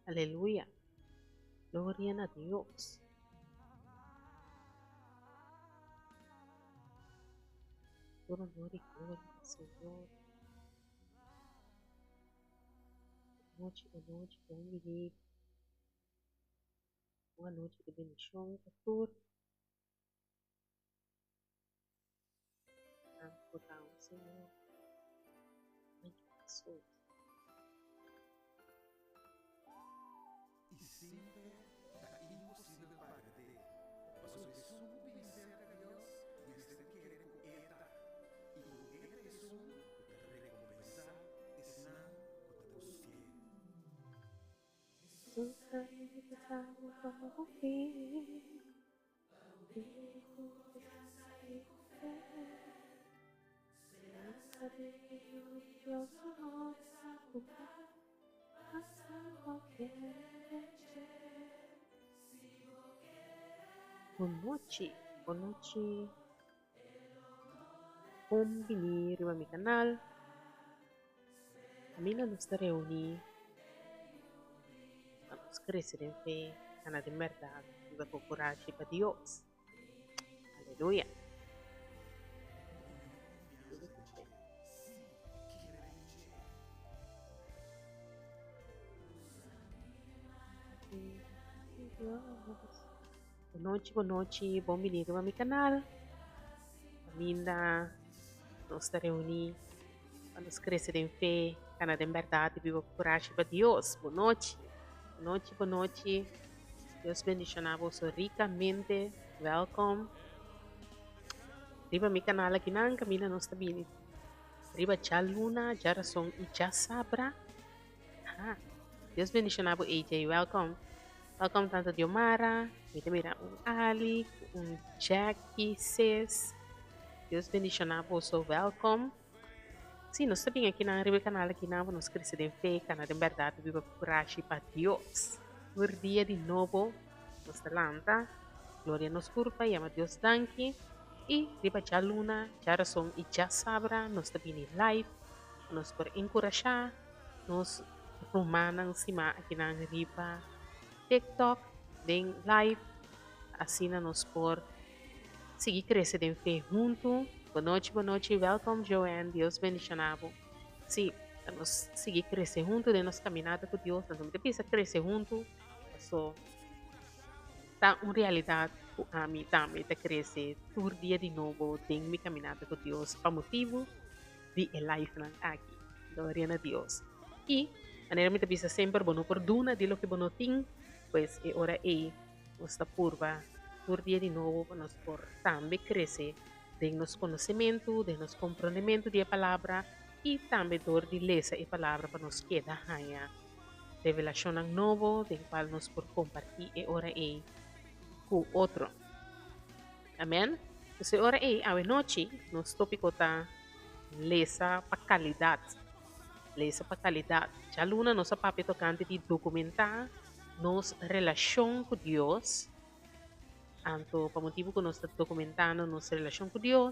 Aleluya. Gloria na Dios. Tur honor i gloria na Señor. Nochi, bon nochi, bon bini. Un anochi di bendishon pa tur. Danki por ta un Señor. Danki Jesús. I sin fe ta imposibel pa agrad'é, pasobra esun ku bini serka Dios mester kere ku E ta, i ku E ta esun ku ta rekompensá esnan ku ta busk'é. Bon nochi, bon nochi. Bon bini riba mi kanal. Kaminda nos ta reuní pa nos krese den fe, gana den bèrdat, biba ku kurashi pa Dios. Aleluya! Bon nochi, bon nochi, bon bini riba mi kanal. Kaminda nos ta reuní pa nos krese den fe, kana den bèrdat i biba ku kurashi pa Dios. Bon nochi, bon nochi, bon nochi. Dios bendishoná boso rikamente. Wèlkòm riba mi kanal akinan kaminda nos ta bini riba djaluna, djarason i djasabra. Aha. Dios bendishoná bo AJ. Wèlkòm. Wèlkòm tanta Diomara. Mi ta mira un Ali, un Jackie, sis. Dios bendishoná boso. Wèlkòm. Sí, nos ta bin akinan riba e kanal akinan pa nos krese den fe, kana den bèrdat i biba ku kurashi pa Dios. Tur dia di nobo nos ta lanta, gloria nos kurpa, yama Dios danki i riba djaluna, djarason i djasabra nos ta bini live pa nos por enkurashá nos rumannan stima akinan riba TikTok den live asina nos por sigui krese den fe huntu. Bon nochi, bon nochi, welkom Joanne, Dios bendiciona bo. Sí, pa nos sigui krese huntu den nos kaminata ku Dios, nos no ta bisa krese huntu, paso ta un realidat ku ami tambe ta krese tur dia di nobo den mi kaminata ku Dios pa motibu di e livenan aki. Gloria na Dios. I manera mi ta bisa semper, bo no por duna di loke bo no tin, pues e ora ei Nos ta purba tur dia di nobo pa nos por tambe krese den nos konosementu, den nos komprondementu di e Palabra i tambe dor di lesa e Palabra pa nos keda haña revelashonnan nobo den kual nos por kompartí e ora ei ku otro. Amen. Pues e ora ei awe nochi nos tópiko ta lesa pa kalidat. Lesa pa kalidat. Djaluna nos a papia tokante di dokumentá nos relashon ku Dios. Anto pa motibu ku nos ta dokumentando nos relashon ku Dios,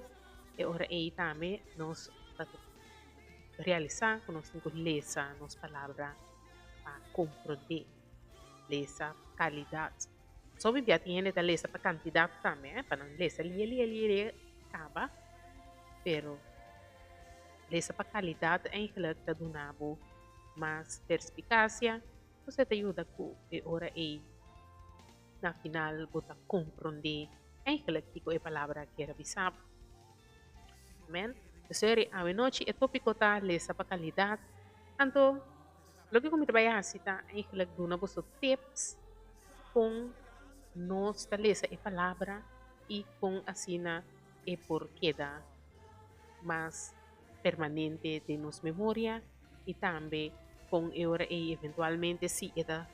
e ora ei tambe nos ta realisá ku nos tin ku lesa nos palabra pa komprondé. Lesa kalidat. So bibia tin hende ta lesa pa kantidat tambe, pa nan lesa lie lie lie lie kaba, pero lesa pa kalidat eigenlijk ta duna bo mas perspikasia. Esei ta yuda ku e ora ei na final bo ta komprondé eigenlijk kiko e palabra kier a bisa bo. Amen. P'esei awenochi e tópiko ta lesa pa kalidat. Anto loke ku mi ta bai hasi ta eigenlijk duna boso tips kon nos ta lesa e palabra i kon asina e por keda mas permanente den nos memoria i tambe kon e ora ei eventualmente si e ta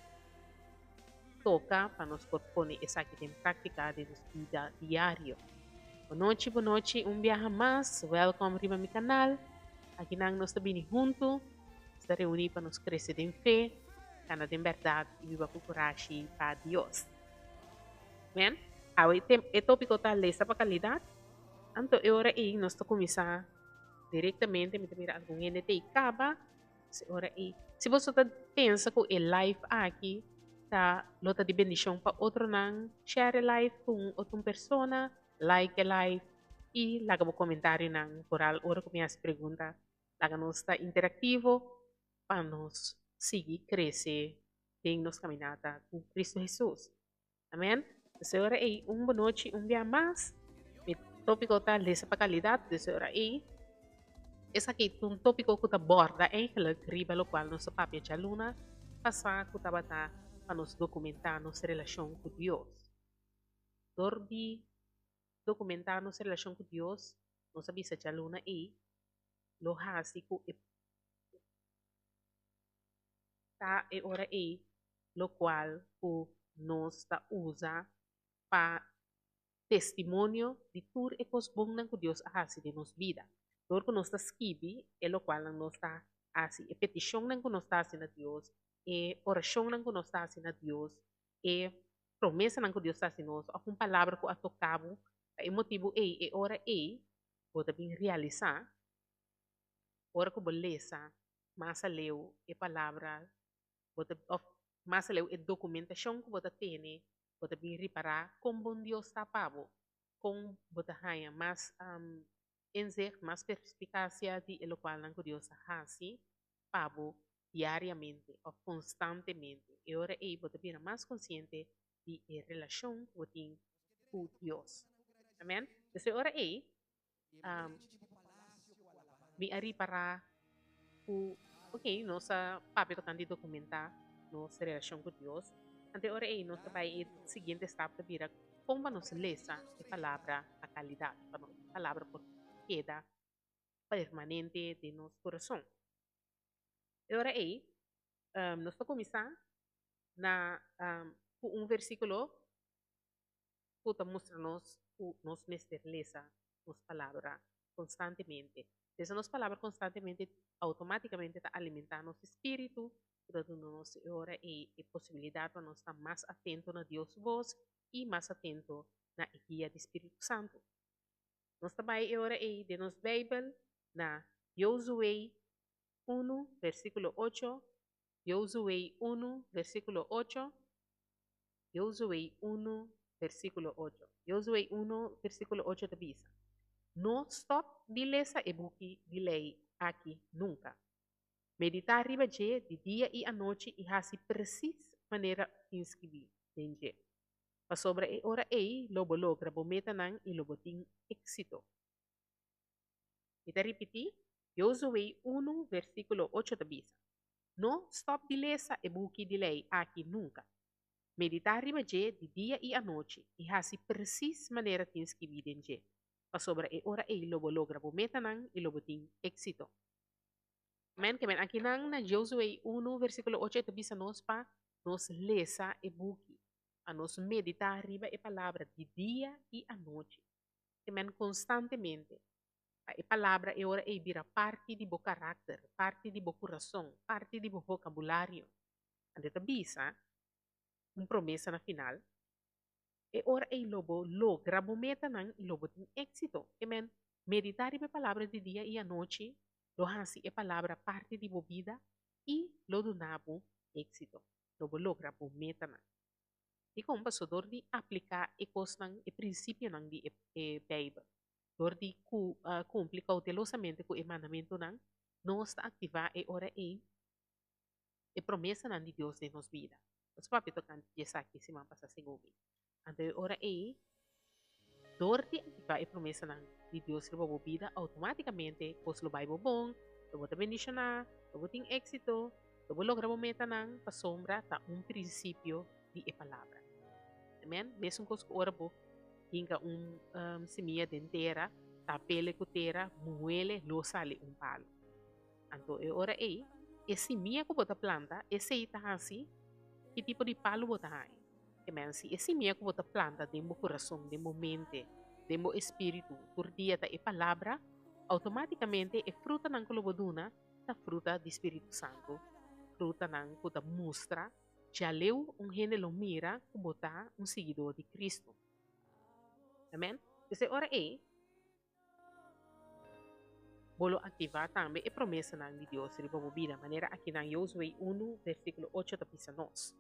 toka pa nos por pone esaki den práktika den nos bida diario. Bonochi bonochi un biaha mas, wèlkòm riba mi kanal. Akinan nos ta bini huntu, nos ta reuní pa nos krese den fe, kana den bèrdat i biba ku kurashi pa Dios. Amen. Awe e tópiko ta lesa pa kalidat. Anto e ora ei nos ta kuminsá direktamente, mi ta mira algun hende ta ei kaba, si ora ei, si boso ta. pensa ku e live aki ta lo ta di bendishon pa otronan, share e live ku un otro persona, like e live i laga bo komentarionan vooral ora ku mi hasi pregunta. Laga nos ta interaktivo pa nos sigui krese den nos kaminata ku Kristu Hesus. Amen. Desde ora ei un bonochi un bia mas. Mi tópiko ta lesa pa kalidat. Desde ora ei esaki ta un tópiko ku ta borda eigenlijk riba lokual nos a papia djaluna pasá ku tabata pa nos dokumentá nos relashon ku Dios. Dor di dokumentá nos relashon ku Dios, nos a bisa djaluna ei lo hasi ku e ta e ora ei lokual ku nos ta usa pa testimonio di tur e kos bonnan ku Dios a hasi den nos bida. Dor ku nos ta skibi e lokualnan nos ta hasi, e petishonnan ku nos ta hasi na Dios, e orashonnan ku nos ta hasi na Dios, e promesanan ku Dios ta hasi nos, òf un palabra ku a toka bo, pa e motibu ei, e ora ei, bo ta bin realisá, ora ku bo lesa mas aleu e palabra bo ta of mas aleu e dokumentashon ku bo ta tene, bo ta bin ripará kon bon Dios ta pa bo, kon bo ta haña mas inzicht, mas perspikasia di e lokualnan ku Dios a hasi pa bo diariamente of konstantemente. E ora ei bo ta bira mas konsiente di e relashon ku bo tin ku Dios. Amen. Des e ora ei Mi a ripará ku, ok, nos a papia tokante di dokumentá nos relashon ku Dios. Anto e ora ei nos ta bai e siguiente stap ta bira kon pa nos lesa e palabra pa kalidat, pa nos palabra por keda permanente den nos kurason. E ora ei nos ta kuminsá na ku un versíkulo ku ta mustra nos ku nos mester lesa nos Palabra konstantemente. Lesa nos Palabra konstantemente outomátikamente ta alimentá nos spiritu, ku ta duna nos e ora ei e posibilidat pa nos ta mas atento na Dios su bos i mas atento na e guia di spiritu santu. Nos ta bai e ora ei den nos Beibel na Josué unu versíkulo ocho, Josué unu versíkulo ocho. Josué unu, versíkulo ocho. Josué unu, versíkulo ocho ta bisa, No stòp di lesa e buki di Lei aki nunka. Meditá riba dje di dia i anochi i hasi presis manera tin skibí den dje. Pasobra e ora ei lo bo logra bo metanan i lo bo tin éksito. Mi ta ripití, Josué unu, versíkulo ocho ta bisa, No stòp di lesa e buki di Lei aki nunka. Meditá riba dje di dia i anochi i hasi presis manera tin skibí den dje, pasobra e ora ei lo bo logra bo metanan i lo bo tin éksito. Amèn. Ke men akinan na Josué unu versíkulo ocho e ta bisa nos pa nos lesa e buki, pa nos meditá riba e palabra di dia i anochi. Ke men konstantemente. Pa e palabra e ora ei bira parti di bo karakter, parti di bo kurason, parti di bo vokabulario. Anto e ta bisa un promesa na final, E ora ei lo bo logra bo metanan i lo bo tin éksito. Amen. Meditá riba e palabra di dia i anochi lo hasi e palabra parti di bo bida i lo duna bo éksito. Lo bo logra bo metanan. Dikon? Pasobra dor di apliká e kosnan, e prinsipionan di e Beibel, dor di ku kumpli koutelosamente ku e mandamentunan, nos ta aktivá e ora ei e promesanan di Dios den nos bida. Nos papia tokante di esaki siman pasá segun mi. Anto e ora ei, dor di aktivá e promesanan di Dios riba bo bida, outomátikamente kos lo bai bo bon, lo bo ta bendishoná, lo bo tin éksito, lo bo logra bo metanan, pasobra ta un prinsipio di e Palabra. Amen. Mesun kos ku ora bo hinka un simia den tera, tap'ele ku tera, muhele, lo sali un palu. Anto e ora ei, e simia ku bo ta planta, esei ta hasi ki tipo di palu bo ta haña. Ke men si e simia ku bo ta planta den bo kurason, den bo mente, den bo espíritu tur dia ta e palabra, outomátikamente e frutanan ku lo bo duna ta fruta di spiritu santu, frutanan ku ta mustra djaleu un hende lo mira ku bo ta un siguidó di Kristu. Amen. P'esei ora ei. Bo lo aktivá tambe e promesanan di Dios riba bo bida, manera akinan Josué unu, versíkulo ocho ta bisa nos.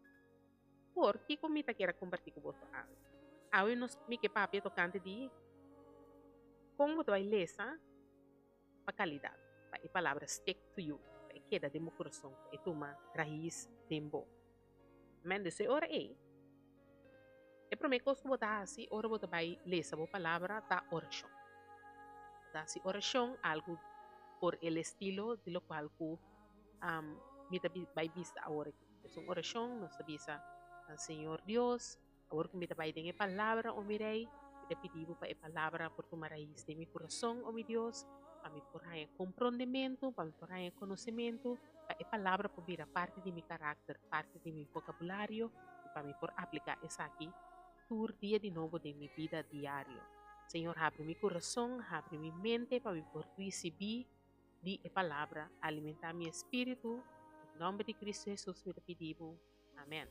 Por kiko mi ta kier a kompartí ku boso awe? Awe nos mi ke papia tokante di kon bo ta bai lesa pa kalidat, pa e palabra stick to you, pa e keda den bo kurason, pa e tuma rais den bo. Amen. Dus e ora ei, e promé kos ku bo ta hasi ora bo ta bai lesa bo palabra ta orashon. Bo ta hasi orashon algu por el estilo di lokual ku mi ta bai bisa awor aki. Es un orashon, nos ta bisa, Señor Dios, awor ku mi ta bai den e palabra, o mi Rei, mi ta pidi bo pa e palabra por tuma rais den mi kurason, o mi Dios, pa mi por haña komprondementu, pa mi por haña konosementu, pa e palabra por bira parti di mi karakter, parti di mi vokabulario i pa mi por apliká esaki tur dia di nobo den mi bida diario. Señor, habri mi kurason, habri mi mente pa mi por risibí di e palabra, alimentá mi espíritu. Den nòmber di Kristu Hesus mi ta pidi bo. Amèn.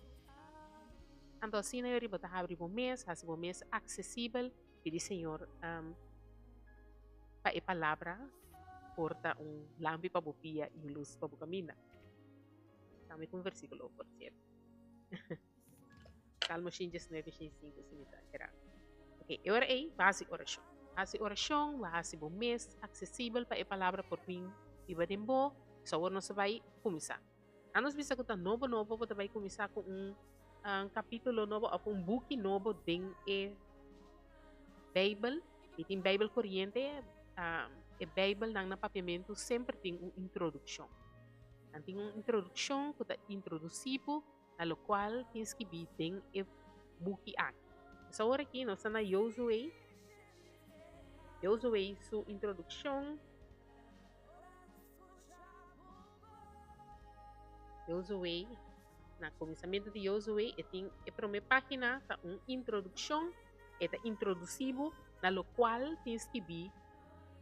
Anto asina yo riba ta habri bo mes, hasi bo mes aksesibel, pidi Señor pa e palabra por ta un lampi pa bo pia i un lus pa bo kaminda. Tambe ku un versíkulo, por sierto. Salmo 119, 105, si mi ta kera. Ok, e ora ei, bo hasi orashon. Hasi orashon, bo hasi bo mes aksesibel pa e palabra por bin biba den bo. So awor nos ta bai kuminsá. A nos bisa ku ta nobo nobo bo ta bai kuminsá ku un kapítulo nobo òf un buki nobo den e Beibel. I tin Beibel koriente, e Beibelnan na papiamentu semper tin un introdukshon. Nan tin un introdukshon ku ta introdusí bo na lokual tin skibí den e buki aki. Pues awor aki nos ta na Josué, Josué su introdukshon. Josué, na kuminsamentu di Josué e tin e promé página ta un introdukshon, e ta introdusí bo na lokual tin skibí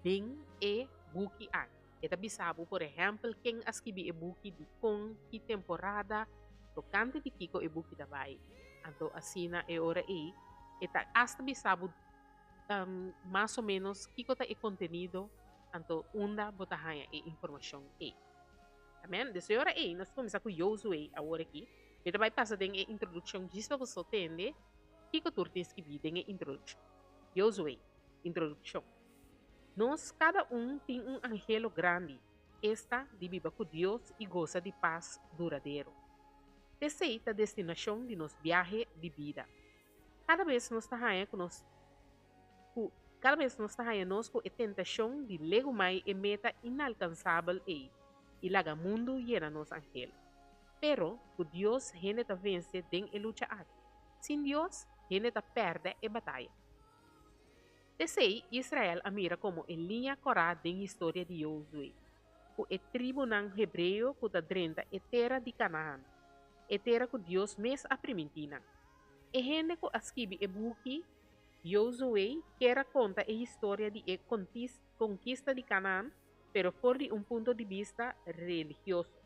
den e buki aki. E ta bisa bo por ehèmpel ken a skibi e buki, dikon, ki temporada, tokante di kiko e buki ta bai. Anto asina e ora ei e ta asta bisa bo mas o ménos kiko ta e kontenido, anto unda bo ta haña e informashon ei. Amèn. Des e ora ei nos ta kuminsá ku Josué awor aki. Mi ta bai pasa den e introdukshon djis pa boso tende kiko tur tin skibí den e introdukshon. Josué, Introdukshon. Nos kada un tin un anhelo grandi, esta di biba ku Dios i gosa di pas duradero. Esei ta destinashon di nos biahe di bida. Kada bes nos ta haña ku nos ku kada bes nos ta haña nos ku e tentashon di legumai e meta inalkansabel ei i laga mundu yena nos anhelo. Pero, ku Dios hende ta vense den e lucha aki. Sin Dios, hende ta pèrdè e bataya. P'esei, Israel a mira komo e liña kòrá den historia di Josué, ku e tribunan hebreo ku ta drenta e tera di Kanaan, e tera ku Dios mes a primintí nan. E hende ku a skibi e buki Josué kier a konta e historia di e konkista di Kanaan, pero for di un punto di bista religioso.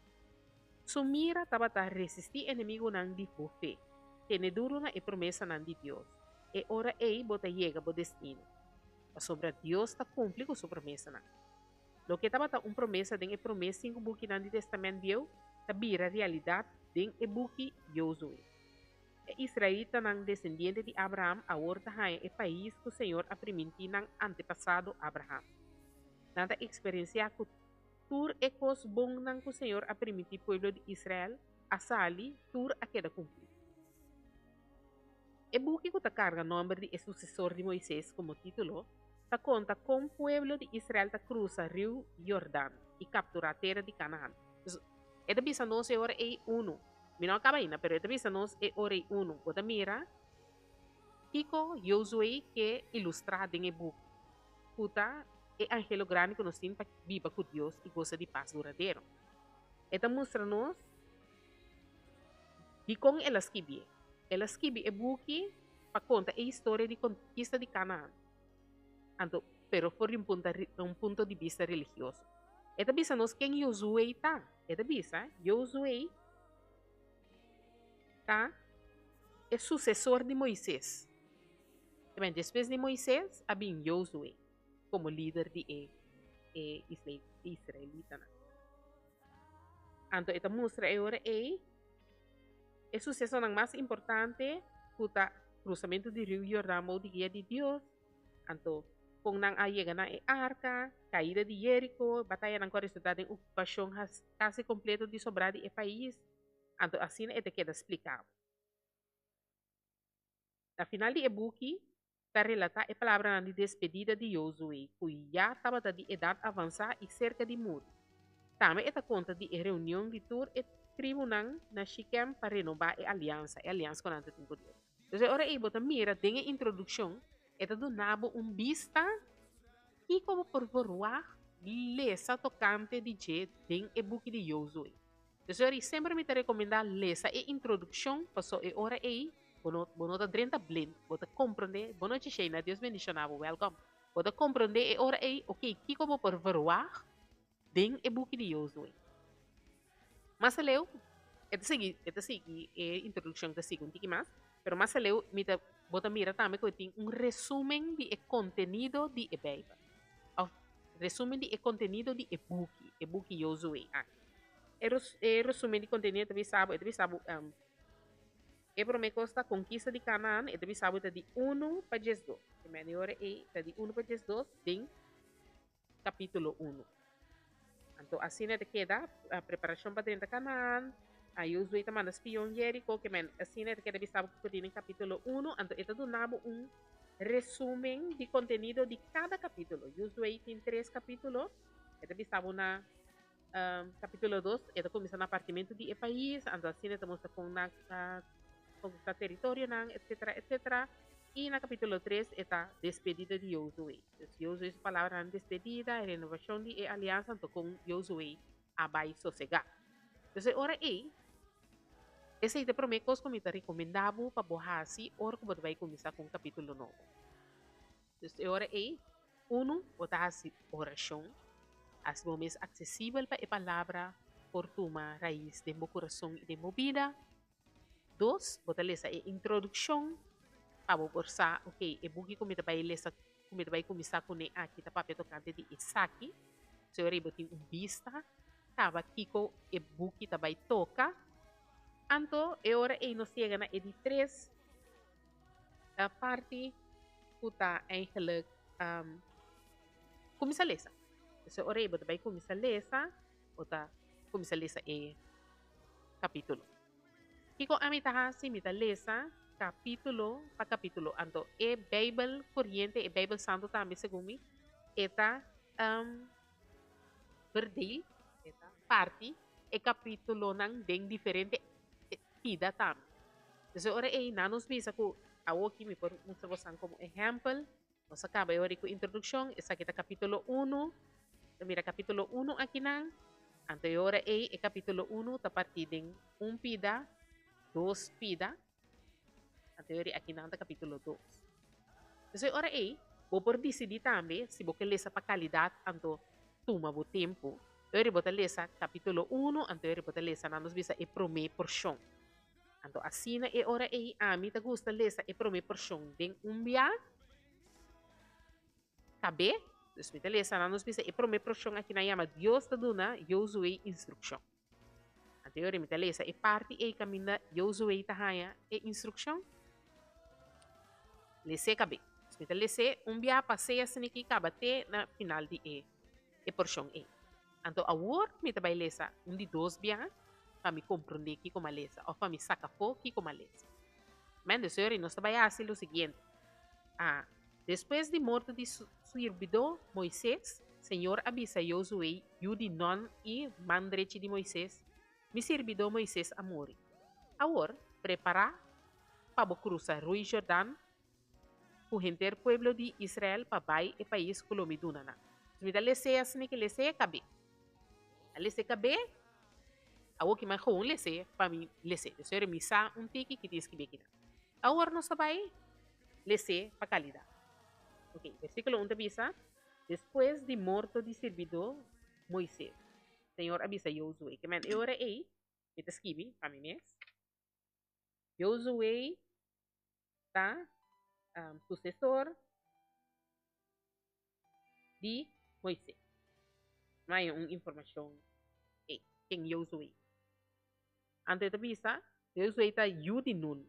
Su mira tabata resistí enemigunan di bo fe, tene duru na e promesanan di Dios. E ora ei bo ta yega bo destino, pasobra Dios ta kumpli ku su promesanan. Loke tabata un promesa den e promé sinku bukinan di Testament Bieu ta bira realidat den e buki Josué. E israelitanan desendiente di Abraham awor ta haña e pais ku Señor a primintí nan antepasado Abraham. Nan ta eksperensiá ku tur e kos bonnan ku Señor a primintí pueblo di Israel a sali, tur a keda kumplí. E buki ku ta karga nòmber di e susesor di Moises komo título, ta konta kon pueblo di Israel ta krusa riu Yordan i kapturá tera di Kanaan. E ta bisa nos e ora ei unu. Mi no a kaba ainda, pero e ta bisa nos e ora ei unu. Bo ta mira kiko Josué ke ilustrá den e buki, ku ta e anhelo grandi ku nos tin pa biba ku Dios i gosa di pas duradero. E ta mustra nos dikon el a skibié. El a skibi e buki pa konta e historia di konkista di Kanaan, anto pero for di un punta un punto di bista religioso. E ta bisa nos ken Josué ta. E ta bisa, Josué ta e susesor di Moises. Despues di Moises a bin Josué komo lider di e. e israelitanan. Anto e ta mustra e ora ei e susesonan mas importante ku ta krusamentu di riu Yordan bou di guia di Dios, anto kon nan a yega na e arka, kaida di Jeriko, batayanan ku a resultá den okupashon kasi kompleto di sobrá di e pais, anto asina e ta keda spliká. Na final di e buki ta relatá e palabranan di despedida di Josué, ku ya tabata di edat avansá i serka di muri. Tambe e ta konta di e reunion di tur e tribunan na Shikem pa renobá e aliansa, e aliansa ku nan ta tin ku Dios. Entonces e ora ei bo ta mira den e introdukshon, e ta duna bo un bista kiko bo por verwagt di lesa tokante di dje den e buki di Josué. Entonces ora ei semper mi ta rekomendá lesa e introdukshon pasobra e ora ei Bo no, bo no ta drenta blind, bo ta komprondé, bo nochi Sheina, Dios bendishoná bo, wèlkòm. Bo ta komprondé e ora ei, oké, kiko bo por verwagt den e buki di Josué. Mas aleu, e ta sigui, e ta sigui, e introdukshon ta sigui un tiki mas, pero mas aleu mi ta, bo ta mira tambe ku e tin un resúmen di e kontenido di e Beibel, òf resúmen di e kontenido di e buki, e buki Josué aki. E e resúmen di kontenido ta bisa bo, e ta bisa bo, E promé kos ta konkista di Kanaan, e ta bisa bo ta di unu pa diesdos. E mende ora ei ta di unu pa diesdos den kapítulo unu. Anto asina ta keda preparashon pa drenta Kanaan, a Josué ta manda spion Jeriko, ke men asina ta keda bisa bo kiko tin den kapítulo unu, anto e ta duna bo un resúmen di kontenido di kada kapítulo. Josué tin tres kapítulo, e ta bisa bo na Capítulo dos, e ta cuminsa na partimentu di e pais, anto asina e ta mustra con nan a conquista territorionan, etcetera, etcetera. Y na capítulo tres e ta despedida di Josué. Dus Josué su palabranan di despedida, e renovacion di e aliansa, anto con Josué a bay sosega. Dus e ora ey, esey ta e prome cos cu mi ta recomenda bo pa bo haci ora cu bo ta bay cuminsa cu un capítulo nobo. Dus e ora ey, Unu, bo ta hasi orashon. Hasi bo mes aksesibel pa e Palabra por tuma rais den bo kurason i den bo bida. Dos, bo ta lesa e introdukshon pa bo por sa, ok, e buki ku mi ta bai lesa, ku mi ta bai kuminsá kuné aki ta papia tokante di esaki. So ora ei bo tin un bista kaba kiko e buki ta bai toka. Anto e ora ei nos yega na e di tres parti ku ta eigenlijk kuminsá lesa. Entonces ora ei bo ta bai kuminsá lesa, bo ta kuminsá lesa e kapítulo. Kiko ami ta hasi? Mi ta lesa kapítulo pa kapítulo. Anto e Beibel koriente, e Beibel Santu tambe segun mi, e ta verdeel, e ta parti e kapítulonan den diferente pida tambe. Entonces ora ei nan nos bisa ku awoki mi por mustra bosan komo ehèmpel, nos a kaba e ora ei ku introdukshon, esaki ta kapítulo unu, ta mira kapítulo unu akinan, anto e ora ei e kapítulo unu ta partí den un pida, dos pida, anto e ora ei akinan ta kapítulo dos. Entonces e ora ei bo por disidí tambe si bo ke lesa pa kalidat anto tuma bo tempu, e ora ei bo ta lesa kapítulo unu, anto e ora ei bo ta lesa nan nos bisa e promé porshon. Anto asina e ora ei ami ta gusta lesa e promé porshon den un bia kab'é. Dus mi ta lesa nan nos bisa e promé porshon aki nan yama Dios ta duna Josué instrukshon. Anto e ora mi ta lesa e parti ei kaminda Josué ta haña e instrukshon. Les'é kab'é. Dus mi ta les'é un bia pas'é asina ki kaba te na final di e e porshon ei. Anto awor mi ta bai lesa un di dos bia pa mi komprondé kiko m'a lesa òf pa mi saka afó kiko m'a lesa. Men dus ora nos ta bai hasi lo siguiente. A Despues di morto di su sirbidó Moises, señor a bisa Josué, yu di Nun i man drechi di Moises, Mi sirbidó Moises a muri. Awor, prepará pa bo krusa Rui Jordan ku henter pueblo di Israel pa bai e pais ku lo mi duna nan. Mi ta les'é asina ki les'é kab'é. A les'é kab'é, awor ki mi a gewoon les'é pa mi les'é. Entonces ora mi sa un tiki ki tin skibí akinan. Awor nos ta bai les'é pa kalidat. Ok, versíkulo un ta bisa, Despues di morto di sirbidó Moises, Señor a bisa Josué, ke men e ora ei, mi ta skibi pa mi mes, Josué ta susesor di Moises. M'a haña un informashon ei, ken Josué. Anto e ta bisa, Josué ta yu di Nun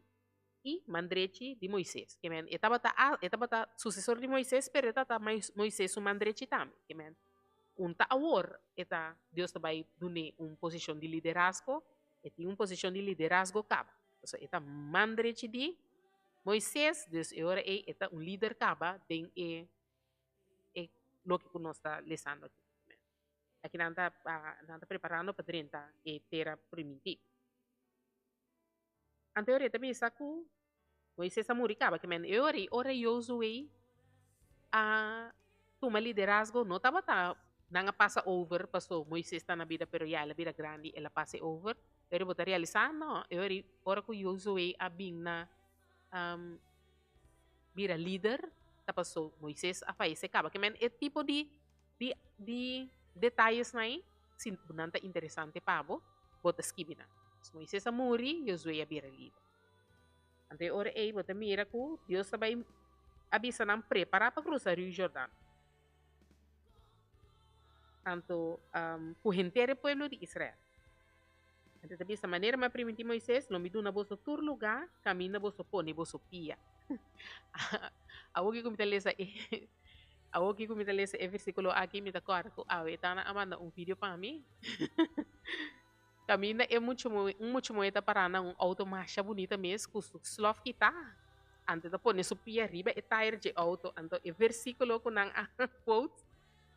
i man drechi di Moises. Ke men, e tabata a, e tabata susesor di Moises, pero e tabata Moises su man drechi tambe. Ke men, un ta awor e ta, Dios ta bai dun'é un posishon di liderazgo, e tin un posishon di liderazgo kaba. Pasobra e ta man drechi di Moises, dus e ora ei e ta un lider kaba den e e loke ku nos ta lesando aki. Aki nan ta nan ta preparando pa drenta e tera primintí. Anto e ora e ta bisa ku Moises a muri kaba, ke men e ora ei ora Josué a tuma liderazgo no tabata nan a pasa over paso Moises ta na bida pero ya el a bira grandi el a pasa e over, pero bo ta realisá no e ora ei ora ku Josué a bin na bira lider ta paso Moises a fayesé kaba, ke men e tipo di Di di detayesnan ei, si nan ta interesante pa bo, bo ta skibi nan. As Moises a muri, Josué a bira lider. Anto e ora ei bo ta mira ku Dios ta bai a bisa nan prepará pa krusa Riu Jordan. Anto ku henter e pueblo di Israel. Anto e ta bisa, Manera mi a primintí Moises, lo mi duna boso tur lugá kaminda boso pone boso pia. Awor ki ku mi ta lesa e awor ki ku mi ta lesa e versíkulo aki, mi ta kòrda ku awe e tana a manda un video pa mi. Kaminda e mucha muhé, un mucha muhé ta pará na un outo masha bunita mes ku su slòf kitá. Anto e ta pone su pia riba e tayer dje outo. Anto e versíkulo ku nan a quote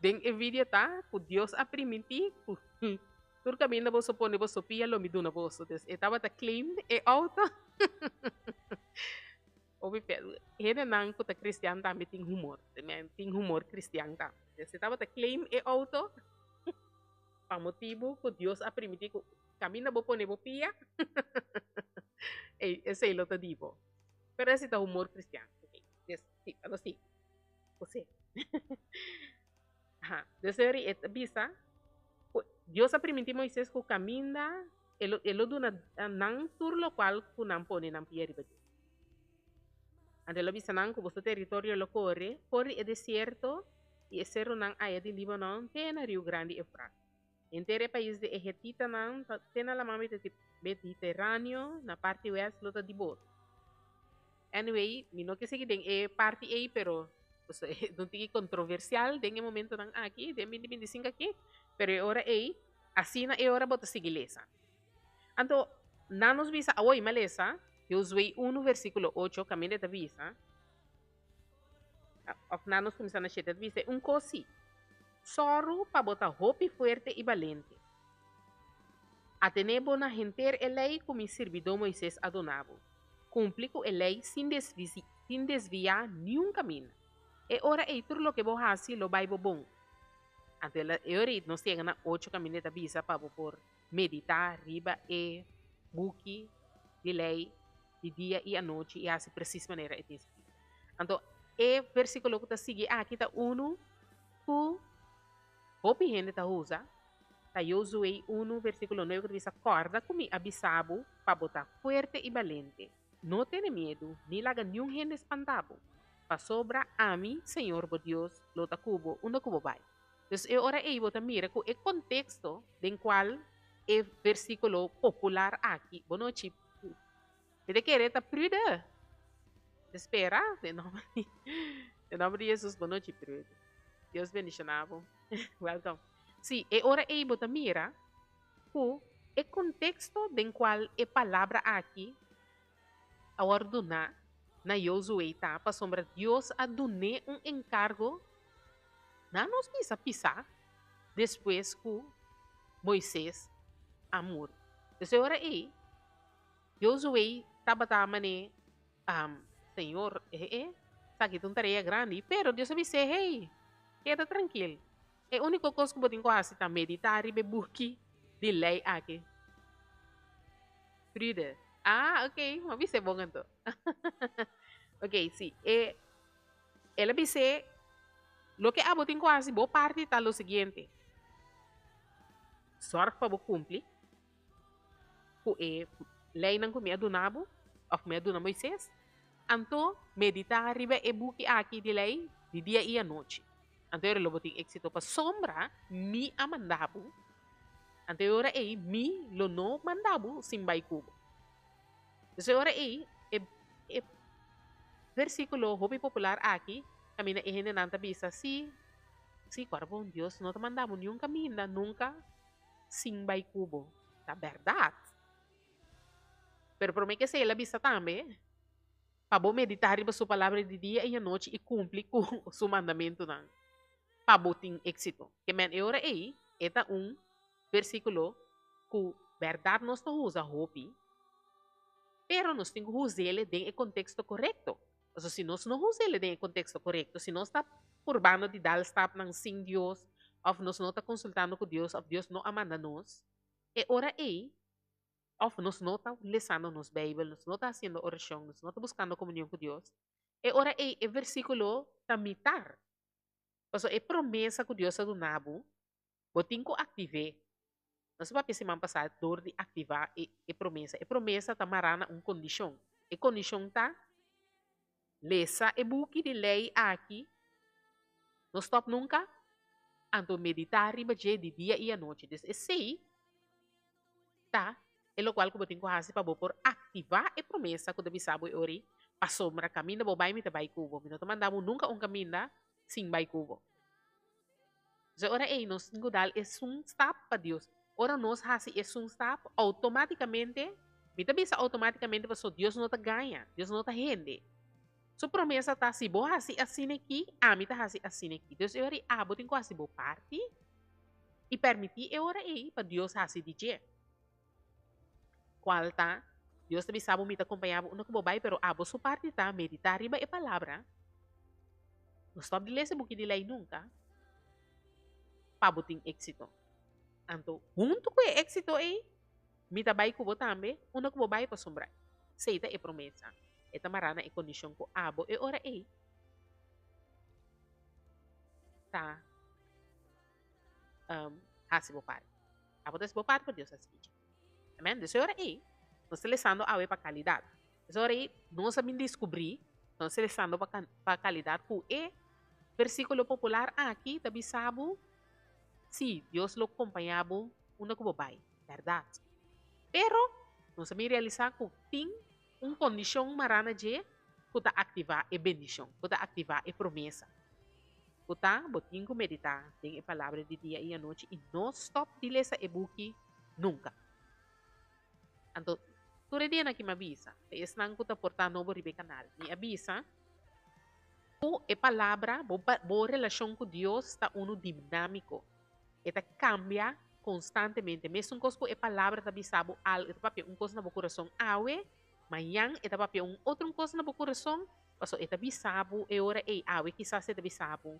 den e video ta ku Dios a primintí ku Tur kaminda boso pone boso pia lo mi duna boso. Dus e tabata claim e auto. Hopi fe. Hendenan ku ta kristian tambe tin humor. Tin humor kristian tambe. Dus e tabata claim e auto pa motibu ku Dios a permiti ku kaminda bo pone bo pia ey esey lo ta di bo. Pero esey ta humor kristian. Okay. Dus si, ano si. José. Aha. Dus e e ta bisa ku Dios a primintí Moisés ku kaminda e lo e lo duna nan tur lokual ku nan pone nan pia riba dje. Anto el a bisa nan ku boso teritorio lo kore for di e desierto i e serunan aya di Libanon te na riu grandi Eufrat. Henter e pais di e hetitanan ta te na laman Mediteraneo na parti west lo ta di boso. Anyway, mi no ke sigui den e parti ei, pero e ta un tiki kontroversial den e momentonan aki, den binti binti sinku aki, pero e ora ei, asina e ora bo ta sigui lesa. Anto, nan nos bisa, awor mi a lesa Josué unu versíkulo ocho, kaminda e ta bisa, òf nan nos kuminsá na shete, e ta bisa, Un kos sí, sòru pa bo ta hopi fuerte i balente. Atené bo na henter e lei ku mi sirbidó Moisés a duna bo. Kumpli ku e lei sin sin desviá niun kaminda. E ora ei tur loke bo hasi lo bai bo bon. Anto el a e ora ei nos yega na ocho kaminda e ta bisa pa bo por meditá riba e buki di lei di dia i anochi i hasi presis manera e tin skrit. Anto e versíkulo ku ta sigui aki ta unu ku hopi hende ta usa. Ta Josué unu versíkulo nuebe ku ta bisa, Kòrda ku mi a bisa bo pa bo ta fuerte i balente. No tene miedu, ni laga niun hende spanta bo, pasobra ami, Señor bo Dios, lo ta ku bo unda ku bo bai. Dus e ora ei bo ta mira ku e konteksto den kual e versíkulo popular aki, bo nochi, mi ta kere ta prude. Mi ta spera den nòmber di, den nòmber di Jesus, bo nochi prude. Dios bendishoná bo. Welcome. Sí, e ora ei bo ta mira ku e konteksto den kual e palabra aki a wòrdu duná na Josué ta pasobra Dios a dun'é un enkargo na nos bisa pisá despues ku Moises a muri. Pues e ora ei Josué tabata man'é, Señor, esaki ta un tarea grandi, pero Dios a bis'é, Hey, keda trankil. E úniko kos ku bo tin ku hasi ta meditá riba e buki di lei aki. Trude, Ah, ok, mi a bis'é bon anto. Ok, sí, e, el a bis'é, Loke abo tin ku hasi, bo parti ta lo siguiente, Sòrg pa bo kumpli ku e leinan ku mi a duna bo, òf mi a duna Moisés, anto meditá riba e buki aki di lei di dia i anochi. Anto e ora lo bo tin éksito pasobra mi a manda bo. Anto e ora ei mi lo no manda bo sin bai ku bo. Entonces e ora ei e e versíkulo hopi popular aki kaminda e hendenan ta bisa, Sí, sí, ku ora bon Dios no ta manda bo niun kaminda nunka sin bai ku bo. Ta bèrdat. Pero promé ke esei el a bisa tambe pa bo meditá riba su palabra di dia i anochi i kumpli ku su mandamentunan pa bo tin éksito. Ke men e ora ei e ta un versíkulo ku bèrdat nos ta usa hopi, pero nos tin ku us'el den e konteksto korekto. Pasobra si nos no us'el den e konteksto korekto, si nos ta purbando di dal stapnan sin Dios òf nos no ta konsultando ku Dios òf Dios no a manda nos, e ora ei òf nos no ta lesando nos Beibel, nos no ta hasiendo orashon, nos no ta buskando komunion ku Dios, e ora ei e versíkulo ta mitar. Pasobra e promesa ku Dios a duna bo, bo tin ku aktiv'é. Nos a papia siman pasá dor di aktivá e e promesa. E promesa ta mará na un kondishon. E kondishon ta, lesa e buki di lei aki, no stòp nunka, anto meditá riba dje di dia i anochi. Dus esei ta e lokual ku bo tin ku hasi pa bo por aktivá e promesa ku ta bisa bo e ora ei, Pasobra kaminda bo bai mi ta bai ku bo, mi no ta manda bo nunka un kaminda sin bai ku bo. Entonces e ora ei nos tin ku dal esun stap pa Dios. Ora nos hasi esun stap, outomátikamente, mi ta bisa outomátikamente pasobra Dios no ta gaña, Dios no ta hende. Su promesa ta, si bo hasi asina aki, ami ta hasi asina aki. Dus e ora ei abo tin ku hasi bo parti i permití e ora ei pa Dios hasi di dje. Kual ta, Dios ta bisa bo, Mi ta kompañá bo unda ku bo bai, pero abo su parti ta meditá riba e palabra. No stòp di lesa e buki di lei nunka pa bo tin éksito. Anto, huntu ku e éksito ei, mi ta bai ku bo tambe unda ku bo bai pasobra esei ta e promesa. E ta mará na e kondishon ku abo e ora ei ta. hasi bo parti. Abo ta hasi bo parti pa Dios hasi dicha. Amen. Dus e ora ei, nos ta lesando awe pa kalidat. Dus e ora ei, nos a bin diskubrí, nos ta lesando pa pa kalidat ku e versíkulo popular aki ta bisa bo, sí, Dios lo kompañá bo unda ku bo bai. Bèrdat. Pero, nos a bin realisá ku tin un kondishon mará na dje ku ta aktivá e bendishon, ku ta aktivá e promesa. Ku ta, bo tin ku meditá den e Palabra di dia i anochi i no stòp di lesa e buki nunka. Anto, tur e dianan ki mi a bisa, pa esnan ku ta portá nobo riba e kanal, mi a bisa ku e Palabra, bo bo relashon ku Dios ta unu dinámiko. E ta kambia konstantemente. Mesun kos ku e Palabra ta bisa bo algu, e ta papia un kos na bo kurason awe, mañan e ta papia un otro kos na bo kurason, pasobra e ta bisa bo e ora ei, awe kisas e ta bisa bo,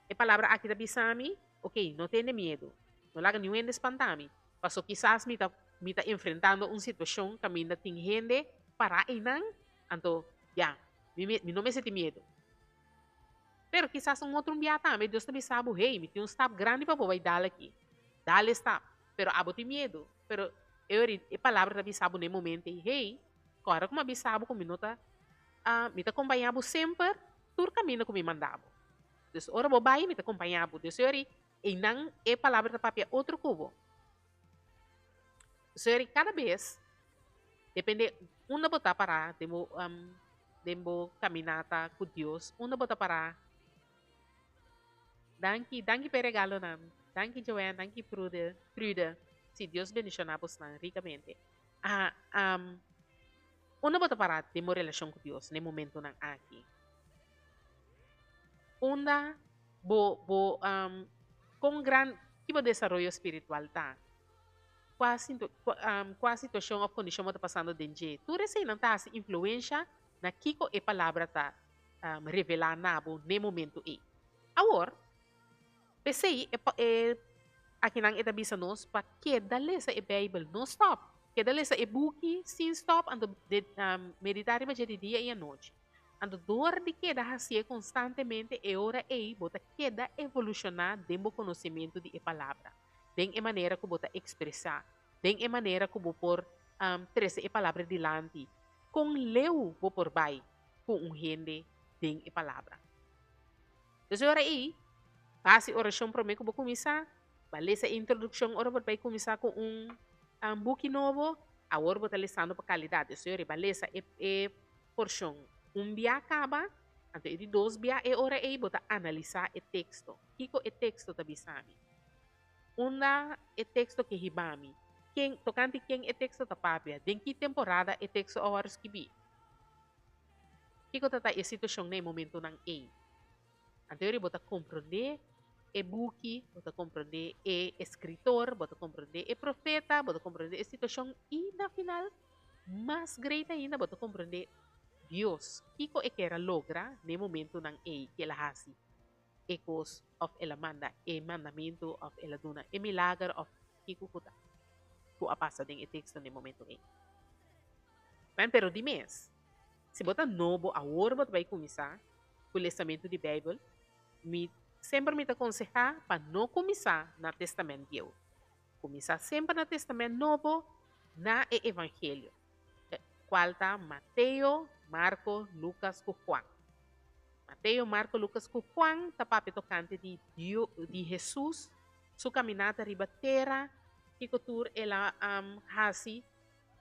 E palabra aki ta bisa mi, ok, no tene miedu, no laga niun hende spanta mi, pasobra kisas mi ta mi ta enfrentando un situashon kaminda tin hende pará einan, anto ya, mi mi no mester tin miedu. Pero kisas un otro un bia tambe Dios ta bisa bo, hey, mi tin un stap grandi pa bo bai dal aki. Dal e stap. Pero abo tin miedu. Pero e ora e palabra ta bisa bo na e momento ei, hey, kòrda ku mi a bisa bo ku mi no ta, mi ta kompañá bo semper tur kaminda ku mi manda bo. Dus ora bo bai, mi ta kompañá bo. Dus e ora einan e palabra ta papia otro ku bo. Dus e ora kada bes Depende unda bo ta pará den bo den bo caminata cu Dios, unda bo ta pará. Danki, danki p'e regalonan. Danki Joanne, danki Prude, Prude. Si, Dios bendiciona bosnan ricamente. Ah, unda bo ta pará den bo relacion cu Dios n'e momentonan aki? Unda bo bo con gran ki bo desaroyo spiritual ta? Kua kua situashon òf kondishon bo ta pasando den dje. Tur eseinan ta hasi influensha na kiko e palabra ta revelá na bo n'e momentu ei. Awor, p'esei e e akinan e ta bisa nos pa keda lesa e Beibel, no stòp. Keda lesa e buki sin stòp, anto meditá riba dje di dia i anochi. Anto dor di keda hasié konstantemente e ora ei bo ta keda evolushoná den bo konosementu di e palabra. Den e manera ku bo ta ekspresá, den e manera ku bo por trese e palabra dilanti, kon leu bo por bai ku un hende den e palabra. Dus e ora ei, hasi orashon promé ku bo kuminsá, bo a lesa e introdukshon ora bo ta bai kuminsá ku un buki nobo, awor bo ta lesando pa kalidat. Dus e ora ei bo a lesa e e porshon un bia kaba, anto e di dos bia e ora ei bo ta analisá e teksto. Kiko e teksto ta bisa mi? Unda e teksto ke hiba mi? Ken, tokante ken e teksto ta papia? Den ki temporada e teksto a wòrdu skibí? Kiko ta ta e situashon na e momentunan ei? Anto yori bo ta komprondé e buki, bo ta komprondé e eskritor, bo ta komprondé e profeta, bo ta komprondé e situashon i na final, mas great ainda, bo ta komprondé Dios, kiko e kier a logra na e momentunan ei ku el a hasi e kos òf el a manda e mandamentu òf el a duna e milager òf kiko ku ta ku a pasa den e teksto na e momentu ei. Men pero di mes, si bo ta nobo awor bo ta bai kuminsá ku lesamentu di Beibel, mi semper mi ta konsehá pa no kuminsá na Testament Bieu. Kuminsá semper na Testament Nobo na e Evangelio, kual ta Mateo, Marko, Lukas ku Juan. Mateo, Marko, Lukas ku Juan ta papia tokante di di Hesus su kaminata riba tera, kiko tur el a hasi,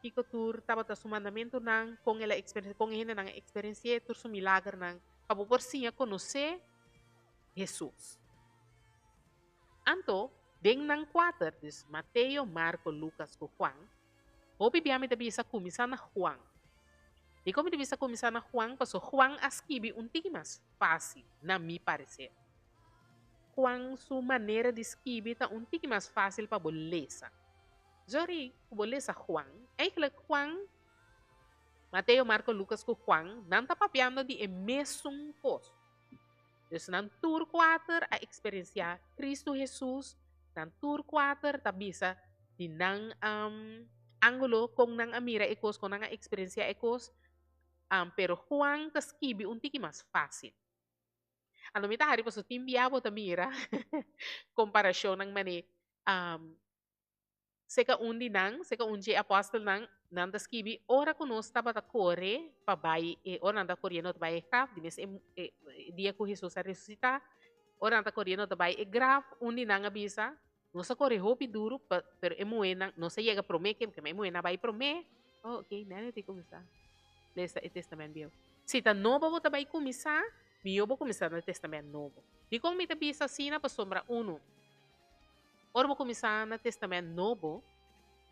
kiko tur tabata su mandamentunan, kon el a eksperensiá, kon e hendenan a eksperensi'é, tur su milagernan, pa bo por siña konosé Hesus. Anto, den nan kuater, dus Mateo, Marko, Lukas ku Juan, hopi bia mi ta bisa kuminsá na Juan. Dikon mi ta bisa kuminsá na Juan? Pasobra Juan a skibi un tiki mas fásil, na mi pareser. Juan su manera di skibi ta un tiki mas fásil pa bo lesa. Zori ku bo lesa Juan, eigenlijk Juan, Mateo, Marko, Lukas ku Juan, nan ta papiando di e mesun kos. Dus nan tur kuater a eksperensiá Kristu Hesus, nan tur kuater ta bisa di nan ángulo kon nan a mira e kos, kon nan a eksperensiá e kos, pero Juan ta skibi un tiki mas fásil. Anto mi ta hari pasobra tin bia bo ta mira komparashonnan manera Seka un di nan, seka un dje apòstelnan, nan ta skibi, Ora ku nos tabata kore pa bai e, ora nan ta koriendo ta bai e graf, di mes e dia ku Hesus a resusitá, ora nan ta koriendo ta bai e graf, un di nan a bisa, Nos a kore hopi duru, pa, pero e muhénan, nos a yega promé ke, e muhénan a bai promé. Oh, ok, nène tin kuminsá lesa e Tèstamènt Bieu. Si ta nobo bo ta bai kuminsá, mihó bo kuminsá na Tèstamènt Nobo. Dikon mi ta bisa asina? Pasobra, unu, Ora bo kuminsá na Tèstamènt Nobo,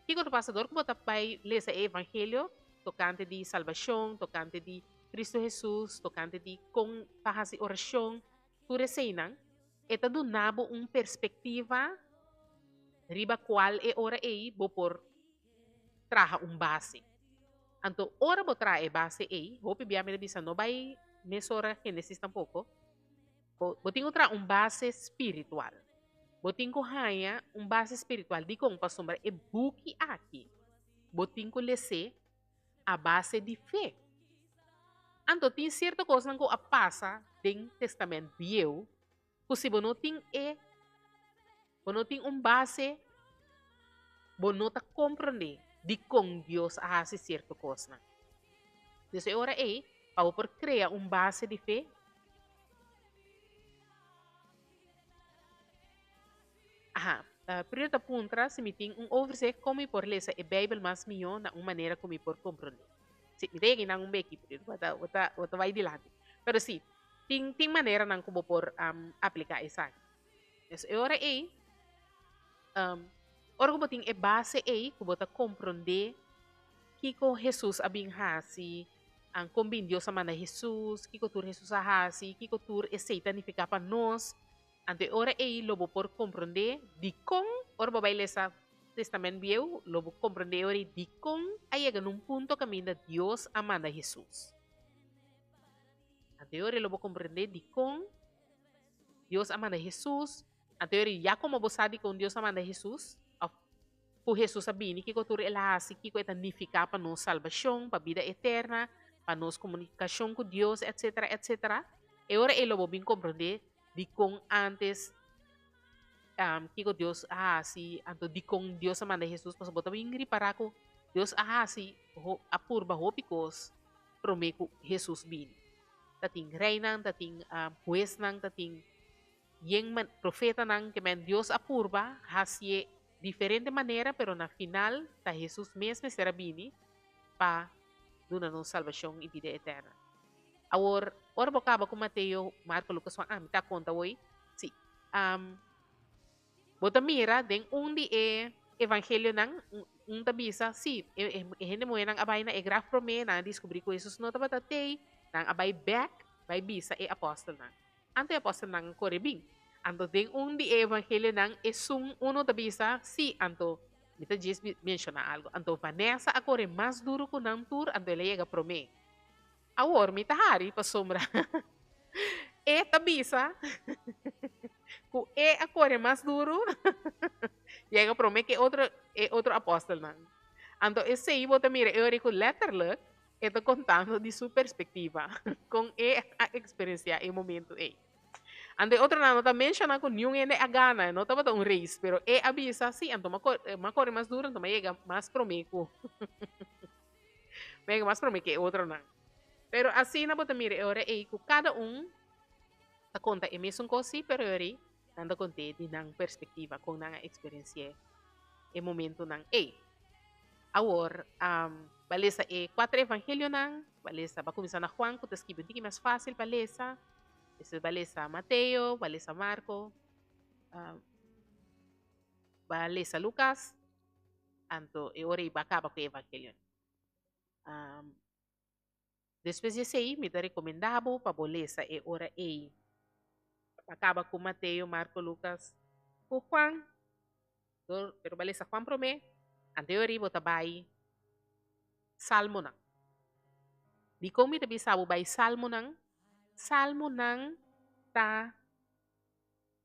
kiko ta pasa? Dor ku bo ta bai lesa e Evangelio tokante di salbashon, tokante di Kristu Hesus, tokante di kon pa hasi orashon, tur eseinan, e ta duna bo un perspektiva riba kual e ora ei bo por traha un base. Anto ora bo traha e base ei, hopi bia mi ta bisa no bai mesora Génesis tampoko, Bo tin ku traha un base spiritual. Bo tin ku haña un base spiritual. Dikon? Pasobra e buki aki bo tin ku les'é a base di fe. Anto tin sierto kosnan ku a pasa den Testament Bieu ku si bo no tin e, bo no tin un base, bo no ta komprondé dikon Dios a hasi sierto kosnan. Dus e ora ei, pa bo por krea un base di fe, Aha, Prior ta puntra si mi tin un overzicht kon mi por lesa e Bijbel mas mihó na un manera ku mi por komprondé. Si, mi ta yega einan un beki, Prior, bo ta, bo ta, bo ta bai dilanti. Pero si, tin, tin maneranan ku bo por apliká esaki. Dus e ora ei, ora ku bo tin e base ei, ku bo ta komprondé kiko Hesus a bin hasi, Kon bin Dios a manda Hesus? Kiko tur Hesus a hasi? Kiko tur esei ta nifiká pa nos? Anto e ora ei lo bo por komprondé dikon, ora bo bai lesa Testament Bieu, lo bo komprondé e ora ei dikon a yega na un punto kaminda Dios a manda Hesus. Anto e ora ei lo bo komprondé dikon Dios a manda Hesus. Anto e ora ei ya komo bo sa dikon Dios a manda Hesus, òf ku Hesus a bini, kiko tur el a hasi, kiko e ta nifiká pa nos salbashon, pa bida eterna, pa nos komunikashon ku Dios, etsetera, etsetera. E ora ei lo bo bin komprondé dikon ántes kiko Dios a hasi, anto dikon Dios a manda Hesus, pasobra bo ta bin ripará ku Dios a hasi, a purba hopi kos promé ku Hesus bini. Ta tin reinan, ta tin huesnan, ta tin yen profetanan ke men Dios a purba hasié diferente manera, pero na final ta Hesus mes mester a bini pa duna nos salbashon i bida eterna. Awor, ora bo kaba ku Mateo, Marko, Lukas, Juan, ah, mi ta konta awor, si. Bo ta mira den un di e evangelionan, un ta bisa, sí, e hende muhénan a bai na e graf promé, nan a diskubrí ku Hesus no tabata tei, nan a bai bèk bai bisa e apòstelnan. Anto e apòstelnan a kore bin. Anto den un di e evangelionan esun unu ta bisa, sí, anto mi ta djis menshoná algu, anto Vanessa a kore mas duru ku nan tur, anto el a yega promé. Awor mi ta hari pasobra e ta bisa ku e a kore mas duru yega promé ku e otro e otro apòstelnan. Anto esei bo ta mira e ora ku lèterlik e ta kontando di su perspektiva kon e a eksperensiá e momentu ei. Anto e otronan no ta menshoná ku niun hende a gana, no tabata un reis, pero e a bisa, sí, anto m'a kore mas duru anto m'a yega mas promé ku. Mega mas prome ke e otronan. Pero asina bo ta mira e ora ei ku kada un ta konta e mesun kos sí, pero e ora ei nan ta kont'é di nan perspektiva, kon nan a eksperensi'é e momentunan ei. Awor, bo a lesa e kuater evangelionan, bo a lesa, bo a kuminsá na Juan ku ta skibi un tiki mas fásil pa lesa, despues bo a lesa Mateo, bo a lesa Marko, bo a lesa Lukas, Anto e ora ei bo a kaba ku e evangelionan. Despues di esei mi ta rekomendá bo pa bo lesa e ora ei pa kaba ku Mateo, Marko, Lukas ku Juan. Pero bo a lesa Juan promé, anto e ora ei bo ta bai Salmonan. Dikon mi ta bisa bo bai Salmonan? Salmonan ta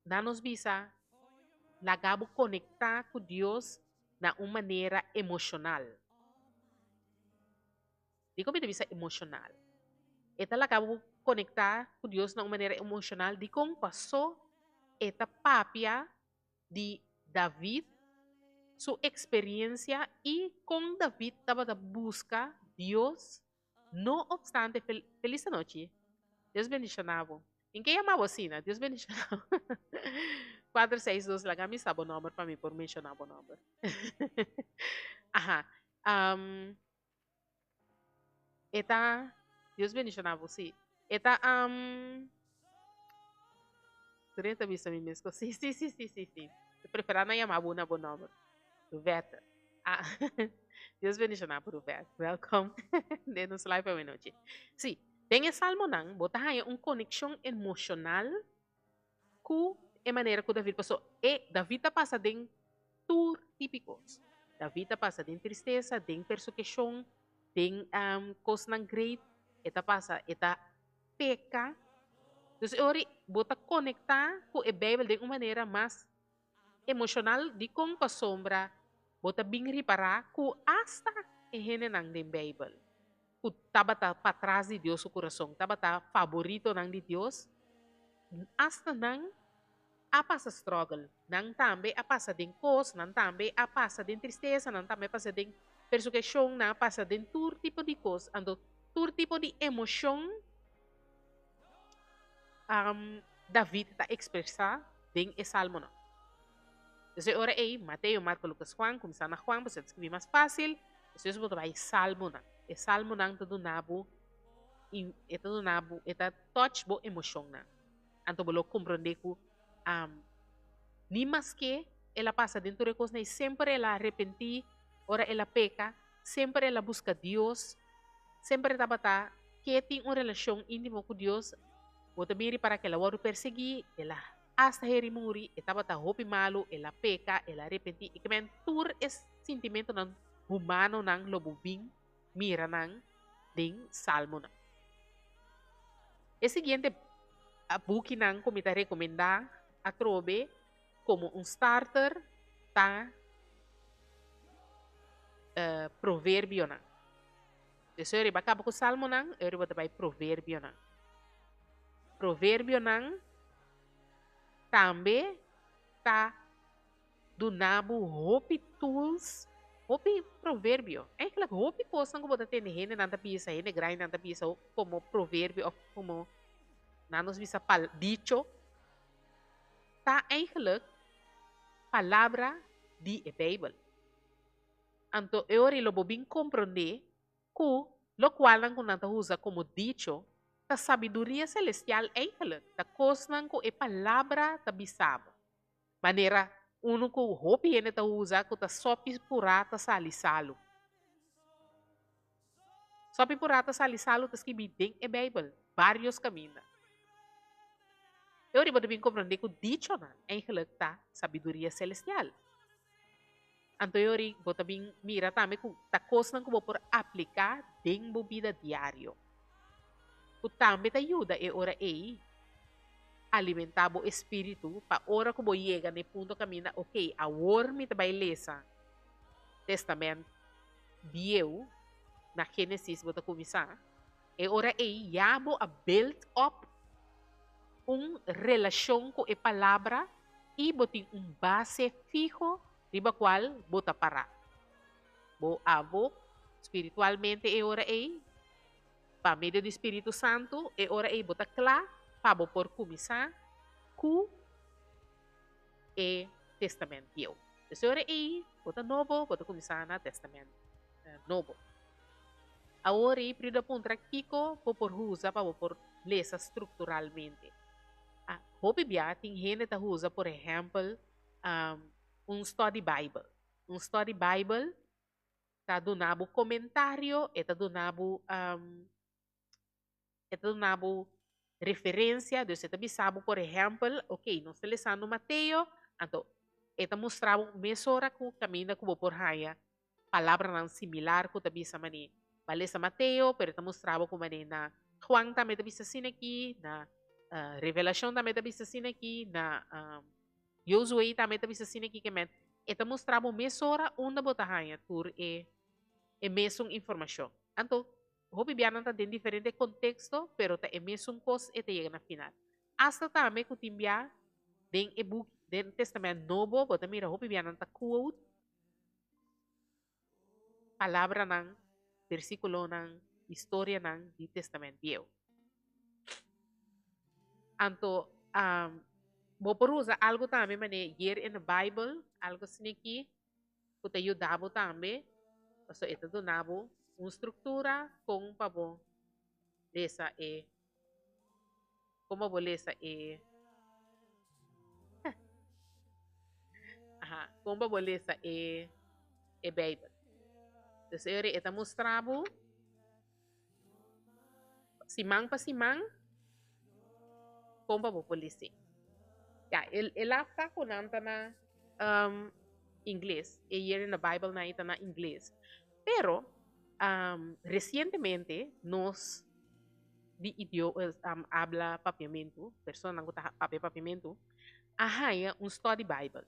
Nan nos bisa, Laga bo konektá ku Dios na un manera emoshonal. Dikon mi ta bisa emoshonal? E ta laga bo konektá ku Dios na un manera emoshonal dikon pasó e ta papia di David su eksperensia i kon David tabata buska Dios no opstante Felis anochi. Dios bendishoná bo. Tin ke yama bo asina. Dios bendishoná bo. Kuater seis dos laga mi sa bo nòmber pa mi por menshoná bo nòmber. Aha. Um, e ta Dios bendishoná bo, sí. E ta um, Tur ta bisa mi mes kos. Sí, sí, sí, sí, sí, sí. Mi preferá na yama bo na bo nòmber. Ruvette. Ah, Dios bendishoná bo, Ruvette. Welkom den nos live awenochi. Sí. Den e salmonan bo ta haña un konekshon emoshonal ku e manera ku David pasó. E David ta pasa den tur tipi kos. David ta pasa den tristesa, den persukeshon, den kosnan great. E ta pasa, e ta peka. Dus e ora bo ta konektá ku e Beibel den un manera mas emoshonal. Dikon? Pasobra bo ta bin ripará ku asta e hendenan den Beibel ku tabata patras di Dios su kurason, tabata faboritonan di Dios, asta nan a pasa struggle, nan tambe a pasa den kos, nan tambe a pasa den tristesa, nan tambe a pasa den persukeshon, nan a pasa den tur tipo di kos. Anto tur tipo di emoshon David ta ekspresá den e salmonan. Entonces e ora ei, Mateo, Marko, Lukas, Juan, kuminsá na Juan, pasobra ta skibí mas fásil, despues bo ta bai salmonan. E salmonan ta duna bo, e ta duna bo, e ta touch bo emoshonnan. Anto bo lo komprondé ku ni maske el a pasa den tur e kosnan ei, semper el a arepentí ora el a peka, semper el a buska Dios, semper e tabata ke tin un relashon íntimo ku Dios. Bo ta bin ripará ku el a wòrdu persiguí, el a asta heri muri, e tabata hopi malu, el a peka, el a arepentí. I kimen tur e sintimentunan humanonan lo bo bin mira nan den Salmonan. E siguiente bukinan ku mi ta rekomendá atrobe komo un starter ta Proverbionan. Despues riba kaba ku Salmonan, e riba ta bai Proverbionan. Proverbionan tambe ta duna bo hopi tools. Hopi proverbio, eigenlijk hopi kosnan ku bo ta tende hendenan ta bisa, hende grandinan ta bisa komo proverbio òf komo nan nos bisa pal dicho, ta eigenlijk palabra di e Beibel. Anto e ora ei lo bo bin komprondé ku lokualnan ku nan ta usa komo dicho ta sabiduria selestial eigenlijk, ta kosnan ku e palabra ta bisa bo. Manera unu ku hopi hende ta usa ku ta sopi purá ta sali salu. Sopi purá ta sali salu ta skibí den e Beibel vários kaminda. E ora bo ta bin komprondé ku dichonan eigenlijk ta sabiduria selestial. Anto e ora bo ta bin mira tambe ku ta kosnan ku bo por apliká den bo bida diario. Ku tambe ta yuda e ora ei alimentá bo espíritu pa ora ku bo yega na e punto kaminda, ok, awor mi ta bai lesa Testament Bieu, na Génesis bo ta kuminsá, e ora ei ya bo a build up un relashon ku e Palabra i bo tin un base fiho riba kual bo ta pará. Bo abo spiritualmente e ora ei. Pa medio di Spiritu Santu, e ora ei bo ta kla pa bo por kuminsá ku e Testament Bieu. Dus e ora ei bo ta nobo, bo ta kuminsá na Testament Nobo. Awor ei Prido a puntra kiko bo por usa pa bo por lesa strukturalmente. Hopi bia tin hende ta usa por ehèmpel un study Bible. Un study Bible ta duna bo komentario, e ta duna bo e ta duna bo referensia, dus e ta bisa bo por ehèmpel, ok, nos ta lesando Mateo, anto e ta mustra bo mesora ku kaminda ku bo por haña palabranan similar ku ta bisa manera bo a lesa Mateo, pero e ta mustra bo ku manera na Juan tambe ta bisa asina aki, na Revelashon tambe ta bisa asina aki, na Josué tambe ta bisa asina aki ke men e ta mustra bo mesora unda bo ta haña tur e e mesun informashon. Anto, hopi bianan ta den diferente konteksto, pero ta e mesun kos e ta yega na final. Asta tambe ku tin bia den e buki, den Testament Nobo, bo ta mira hopi bianan ta quote palabranan, versíkulonan, historianan di Testament Bieu. Anto, bo por usa algu tambe manera Year in the Bible, algu asina aki, ku ta yuda bo tambe, pasobra e ta duna bo un struktura kon pa bo lesa e, kon pa bo lesa e, aha, kon pa bo lesa e e Beibel. Dus e ora e ta mustra bo siman pa siman kon pa bo por lese. Ya, e e lafta ku nan ta na um, ingles, e Year in the Bible nan ta na ingles. Pero um, resientemente nos di idio um, habla papiamentu, personanan ku ta papia papiamentu, a haña un study Bible.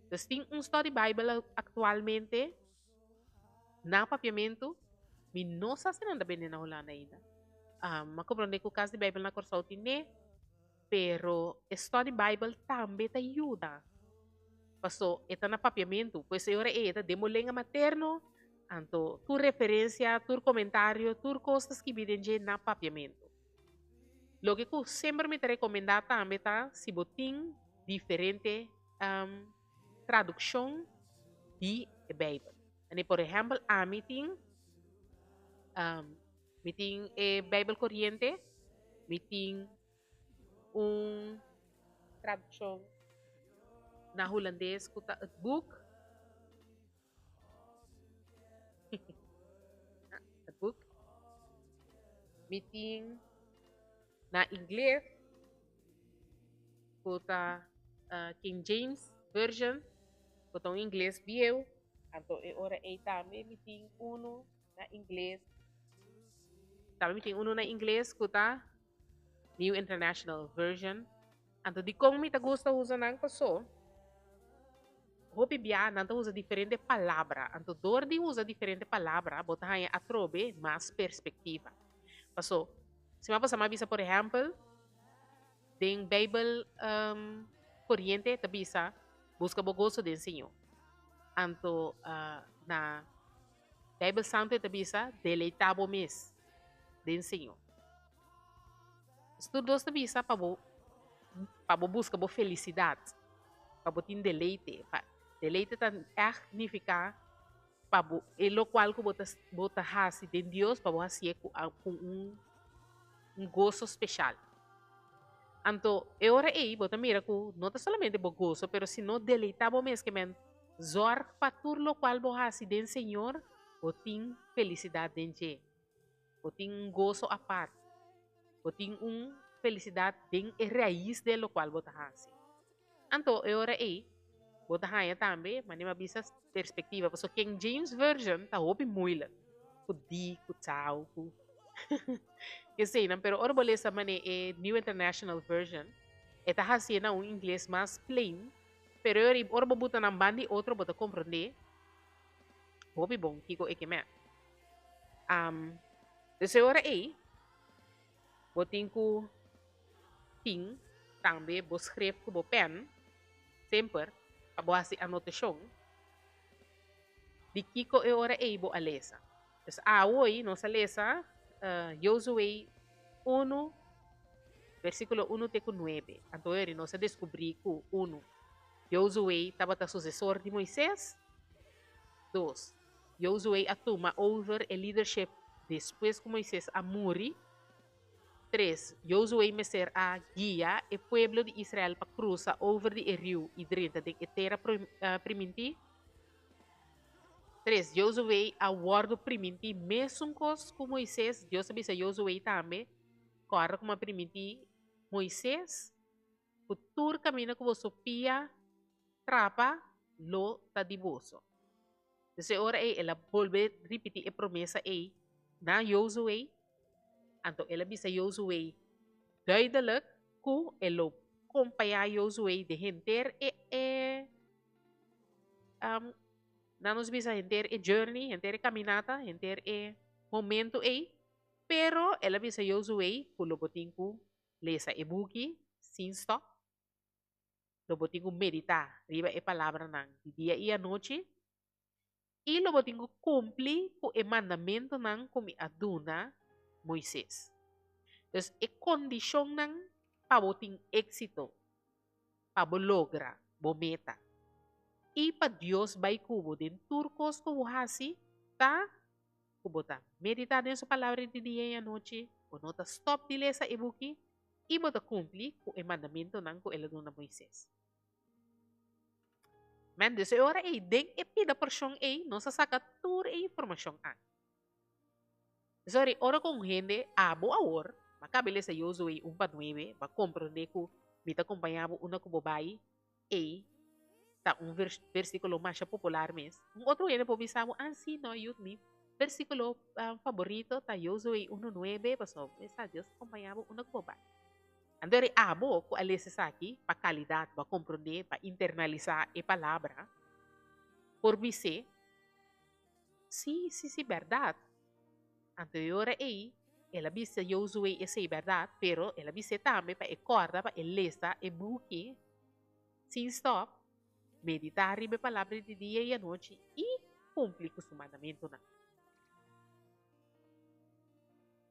Dus tin un study Bible aktualmente na papiamentu, mi no sa si nan ta bende na Hulanda ainda. Um, m'a komprondé ku Kas di Beibel na Kòrsou tin'é, pero e study Bible tambe ta yuda. Paso e ta na papiamentu, pues e ora ei e ta den bo lenga materno, anto tur referensia, tur komentario, tur kos ta skibí den dje na papiamentu. Loke ku semper mi ta rekomendá tambe ta si bo tin diferente tradukshon di e Beibel. Ane por ehèmpel ami tin mi tin e Beibel Koriente, mi tin un tradukshon na hulandes ku ta Het Boek. Het boek. Mi tin na ingles ku ta uh, King James Version, ku ta un ingles bieu. Anto e ora ei tambe mi tin uno na ingles. Tambe mi tin uno na ingles ku ta New International Version. Anto dikon mi ta gusta usa nan paso? Hopi bia nan ta usa diferente palabra, anto dor di usa diferente palabra bo ta haña atrobe mas perspektiva. Paso, si mi a pasa mi a bisa por ehèmpel, den Beibel Koriente ta bisa, Buska bo goso den Señor. Anto, Na Bijbel Santu e ta bisa, Deleitá bo mes den Señor. Tur dos ta bisa pa bo pa bo buska bo felisidat, pa bo tin deleite. Pa deleite ta ègt nifiká pa bo e lokual ku bo ta bo ta hasi den Dios pa bo hasié ku ku un un goso speshal. Anto e ora ei bo ta mira ku no ta solamente bo goso pero sino deleitá bo mes ke men zòrg pa tur lokual bo hasi den Señor bo tin felisidat den dje. Bo tin un goso apart. Bo tin un felisidat den e rais den lokual bo ta hasi. Anto e ora ei bo ta haña tambe, manera mi a bisa, perspektiva. Pasobra King James Version ta hopi moeilijk ku di, ku tau, ku eseinan. Pero ora bo lesa manera e New International Version, e ta hasié na un ingles mas plain. Pero e ora ei ora bo buta nan banda di otro bo ta komprondé hopi bon kiko e ke mèt. Dus e ora ei bo tin ku tin tambe bo skref ku bo pèn semper pa bo hasi anotashon di kiko e ora ei bo a lesa. Dus awoy nos a lesa Josué unu versíkulo unu te ku nuebe. Anto e ora nos a deskubrí ku unu, Josué tabata susesor di Moisés. Dos, Josué a tuma over e leadership despues ku Moisés a muri. Tres, Josué mester a guia e pueblo di Israel pa krusa over di e riu i drenta den e tera primintí. Tres, Josué a wòrdu primintí mesun kos ku Moisés. Dios a bisa Josué tambe, Kòrda ku mi a primintí Moisés, ku tur kaminda ku boso pia trapa lo ta di boso. Entonces e ora ei el a bolbe ripití e promesa ei na Josué, anto el a bisa Josué duidelijk ku e lo kompañá Josué den henter e e nan nos bisa henter e journey, henter e kaminata, henter e momento ei, pero el a bisa Josué ku lo bo tin ku lesa e buki sin stòp. Lo bo tin ku meditá riba e palabranan di dia i anochi, i lo bo tin ku kumpli ku e mandamentunan ku mi a duna Moises. Dus e kondishonnan pa bo tin éksito, pa bo logra bo meta i pa Dios bai ku bo den tur kos ku bo hasi ta ku bo ta meditá den su Palabra di dia i anochi, bo no ta stòp di lesa e buki i bo ta kumpli ku e mandamentunan ku el a duna Moises. Men, dus e ora ei, den e pida porshon ei, nos a saka tur e informashon aki. Sorry, ora ku un hende, abo awor, bo a kaba lesa Josué un pa nuebe, bo a komprondé ku mi ta kompañá bo unda ku bo bai, ei ta un versíkulo masha popular mes. Un otro hende por bisa bo, ah, sí, no, yut mi versíkulo faborito ta Josué unu nuebe, pasobra bo sa Dios ta kompañá bo unda ku bo bai. Anto eri abo ku a lesa esaki pa kalidat, bo a komprondé, bo a internalisá e palabra, por bis'é, Sí, sí, sí, bèrdat. Anto e ora ei, el a bisa Josué esei bèrdat, pero el a bis'é tambe pa e kòrda pa e lesa e buki sin stòp, meditá riba e palabra di dia i anochi i kumpli ku su mandamentunan.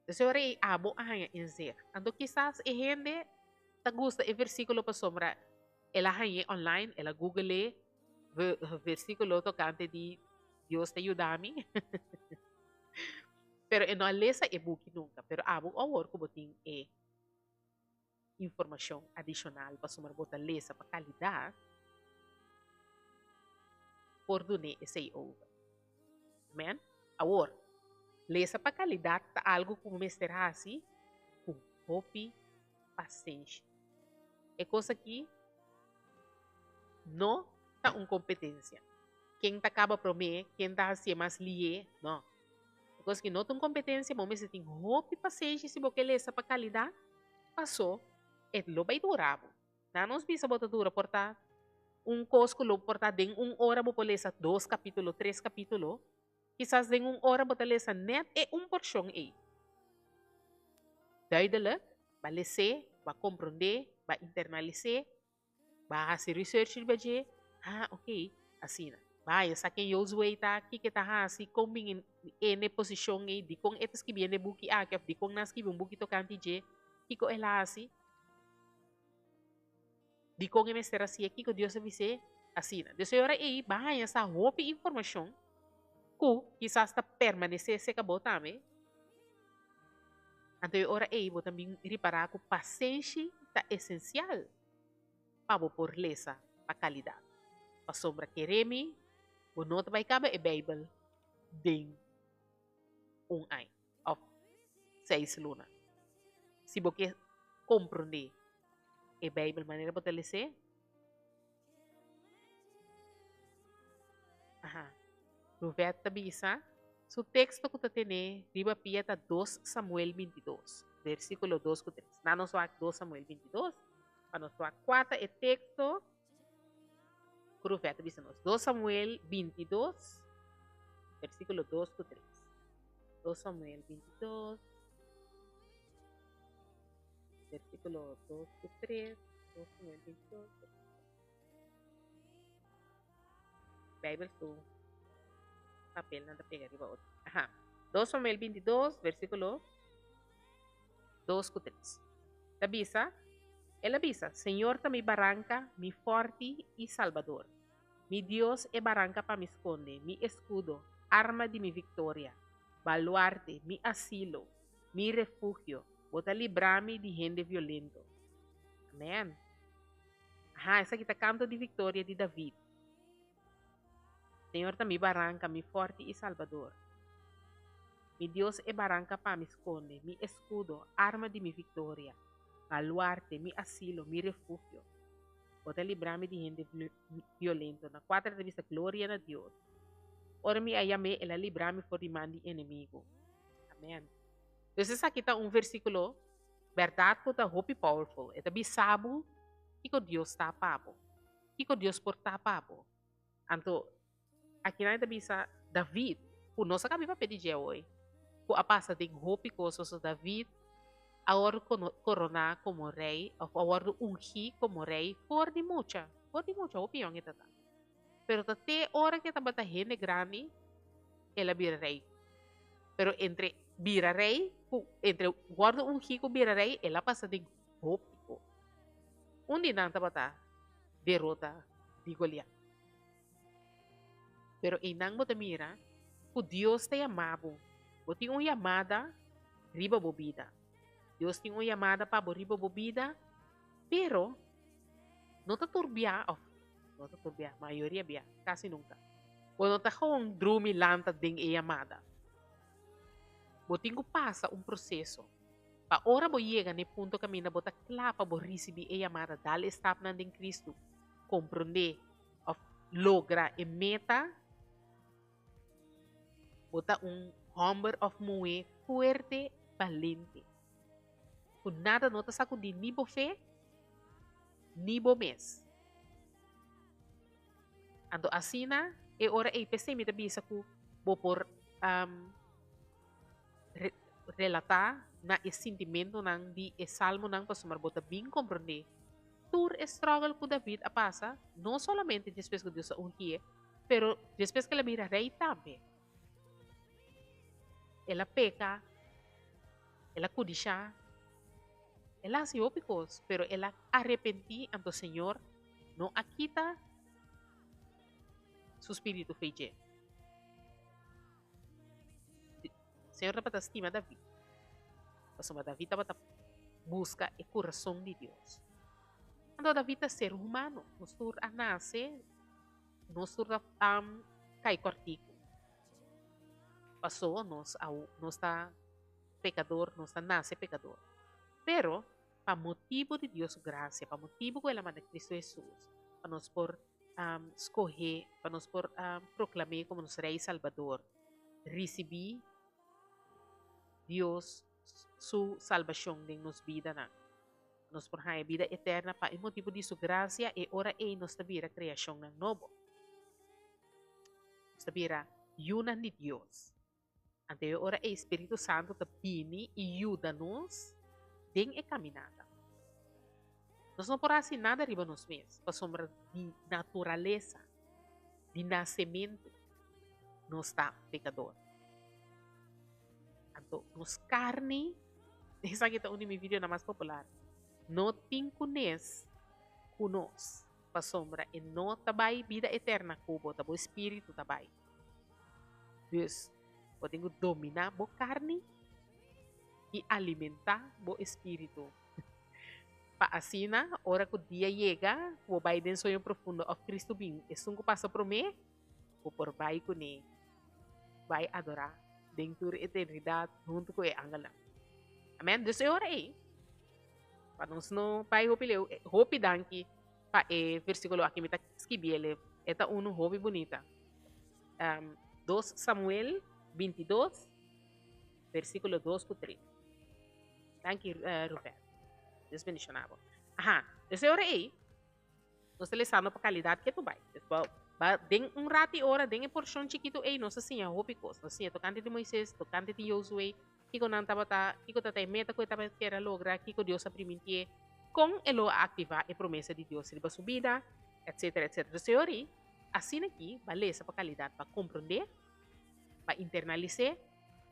Entonces e ora ei abo a haña inzicht. Anto kisas e hende ta gusta e versíkulo pasobra el a hañ'é online, el a google versíkulo tokante di Dios ta yuda mi. Pero e no a lesa e buki nunka. Pero abo awor ku bo tin e informashon adishonal pasobra bo ta lesa pa kalidat, por dun'é esei over. Amen. Awor, lesa pa kalidat ta algu ku bo mester hasi ku hopi pasenshi. E kos aki no ta un kompetensia. Ken ta kaba promé, ken ta hasié mas lié, no. E kos aki no ta un kompetensia, bo mester tin hopi pasenshi si bo ke lesa pa kalidat, pasó e lo bai dura bo. Na nos bisa bo ta dura por ta un kos ku lo por ta den un ora bo por lesa dos kapítulo, tres kapítulo, kisas den un ora bo ta lesa nèt e un porshon ei. Duidelijk, bo a les'é, bo a komprondé, bo a internalis'é, bo a hasi research riba dje, ah ok, asina. Bai, sa ken Josué ta, kiko e ta hasi, kon bin e n'e posishon ei, dikon e ta skibiendo e buki aki òf dikon nan a skibi un buki tokante dje, kiko el a hasi, dikon e mester hasié, kiko Dios a bis'é, asina. Dus e ora ei bo a haña sa hopi informashon ku kisas ta permanesé serka bo tambe. Anto e ora ei bo ta bin ripará ku pasenshi ta esensial pa bo por lesa pa kalidat. Pasobra kere mi, bo no ta bai kaba e Beibel den un aña òf seis luna. Si bo ke komprondé e Beibel manera bo ta les'é, Aha. Ruvet ta bisa, Su teksto ku ta ten'é riba pia ta dos Samuel bintidos, versíkulo dos ku tres. Na nos wak dos Samuel bintidos, pa nos wak kua ta e teksto ku Ruvet ta bisa nos. Dos Samuel bintidos, versíkulo dos ku tres. Dos Samuel bintidos, versíkulo dos ku tres. Dos Samuel bintidos. Bijbel su papelnan ta pega riba otro. Aha. 2 Samuel 22, versículo 2 ku 3. Ta bisa, El a bisa, Señor ta mi baranka, mi fòrti i Salbador. Mi Dios e baranka pa mi skonde, mi eskudo, arma di mi viktoria, baluarte, mi asilo, mi refugio, bo ta libra mi di hende violento. Amen. Aha, esaki ta kanto di viktoria di David. Señor ta mi baranka, mi fòrti i Salbador. Mi Dios e baranka pa mi skonde, mi eskudo, arma di mi viktoria, baluarte, mi asilo, mi refugio. Bo ta libra mi di hende violento. Na kuater ta bisa gloria na Dios. Ora mi a yam'é, el a libra mi for di man di enemigu. Amen. Dus esaki ta un versíkulo Bèrdat ku ta hopi powerful. E ta bisa bo kiko Dios ta pa bo. Kiko Dios por ta pa bo. Anto, akinan e ta bisa David, ku nos a kabi papia di dje awoy, ku a pasa den hopi kos, pasobra David a wòrdu koroná komo rei òf a wòrdu ungí komo rei for di mucha, for di mucha, hopi yòn e ta ta. Pero ta te ora ku e tabata hende grandi el a bira rei. Pero entre bira rei ku entre wòrdu ungí ku bira rei el a pasa den hopi kos. Un di nan tabata derota di Goliat. Pero einan bo ta mira ku Dios ta yama bo. Bo tin un yamada riba bo bida. Dios tin un yamada pa bo riba bo bida, pero no ta tur bia òf No ta tur bia, mayoria bia, kasi nunka. Bo no ta gewoon drumi lanta den e yamada. Bo tin ku pasa un proseso pa ora bo yega na e punto kaminda bo ta kla pa bo risibí e yamada, dal e stapnan den Kristu, komprondé òf logra e meta. Bo ta un hòmber òf muhé fuerte, balente, ku nada no ta sakudí ni bo fe ni bo mes. Anto asina e ora ei p'esei mi ta bisa ku bo por relatá na e sintimentunan di e salmonan pasobra bo ta bin komprondé tur e struggle ku David a pasa, no solamente despues ku Dios a ungié, pero despues ku el a bira rei tambe. El a peka, el a kudishá, el a hasi hopi kos, pero el a arepentí, anto Señor no a kita su spiritu fei dje. Señor tabata stima David, pasobra David tabata buska e kurason di Dios. Anto David ta ser humano, nos tur a nase, nos tur ta kai kòrtiku. Paso nos a nos ta pekador, nos ta nase pekador. Pero pa motibu di Dios su grasia, pa motibu ku el a manda Kristu Hesus pa nos por skohé, pa nos por proklam'é komo nos Rei i Salbador, risibí Dios su salbashon den nos bidanan, pa nos por haña bida eterna pa e motibu di su grasia, e ora ei nos ta bira kreashonnan nobo. Nos ta bira yunan di Dios. Anto e ora ei Spiritu Santu ta bini i yuda nos den e kaminata. Nos no por hasi nada riba nos mes, pasobra di naturalesa. Di nasementu nos ta pekador. Anto nos karni, esaki ta un di mi videonan mas popular, no tin kunes ku nos, pasobra e no ta bai bida eterna ku bo, ta bo espiritu ta bai. Dus, bo tin ku dominá bo karni i alimentá bo espiritu. Pa asina, ora ku dia yega ku bo bai den soño profundo òf Kristu bin, esun ku pasa promé, bo por bai kuné, bai adorá den tur eternidat huntu ku e angelnan. Amèn. Dus e ora ei, pa nos no bai hopi leu, hopi danki pa e versíkulo aki, mi ta skibiel, e ta unu hopi bunita. Dos Samuel bintidos, versíkulo dos ku tres. Danki Rubén. Dios bendiciona bo. Aha, dus e ora ei, nos ta lesando pa calidad ke tu bai. Dus bo ba den un rati ora, den e porcion chikitu ei, nos a siña hopi cos. Nos a siña tocante di Moises, tocante di Josué, kiko nan tabata, kiko tabata e meta ku e tabata kier a logra, kiko Dios a primintié, kon e lo a activa e promesa di Dios riba su bida, etcetera, etcetera. Dus e ora ei, asina aki, ba lesa pa calidad, ba comprende, ba internalis'é,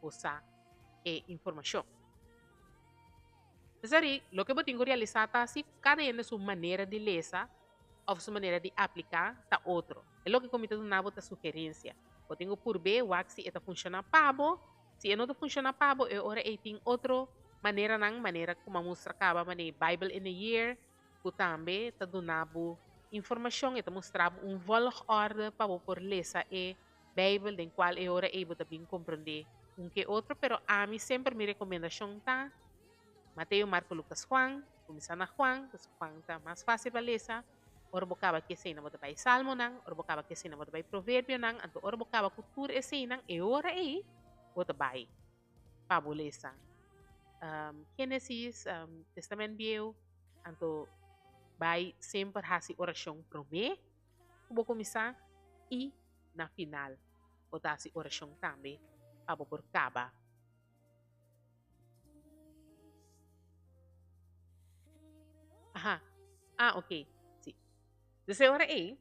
bo sa e informashon. P'esei, loke bo tin ku realisá ta si kada hende su manera di lesa òf su manera di apliká ta otro. E loke ku mi ta duna bo ta sugerensia. Bo tin ku purb'é wak si e ta funshoná pa bo. Si e no ta funshoná pa bo, e ora ei tin otro maneranan, manera ku mi a mustra kaba, manera Bible in a Year, ku tambe ta duna bo informashon, e ta mustra bo un volgorde pa bo por lesa e Bijbel den cual e ora ey bo ta bin comprende un ke otro, pero ami semper mi recomendacion ta, Mateo, Marco, Lucas, Juan, cuminsa na Juan, pasobra Juan ta mas facil pa lesa, ora bo caba ki eseynan bo ta bay Salmonan, ora bo caba ki eseynan bo ta bay Proverbionan, anto ora bo caba cu tur eseynan e ora ey bo ta bay pa bo lesa Genesis, Testament Bieu, anto bay semper haci oracion prome cu bo cuminsa y na final bo ta hasi orashon tambe pa bo por kaba. Aha, ah ok, si. Des e ora ei,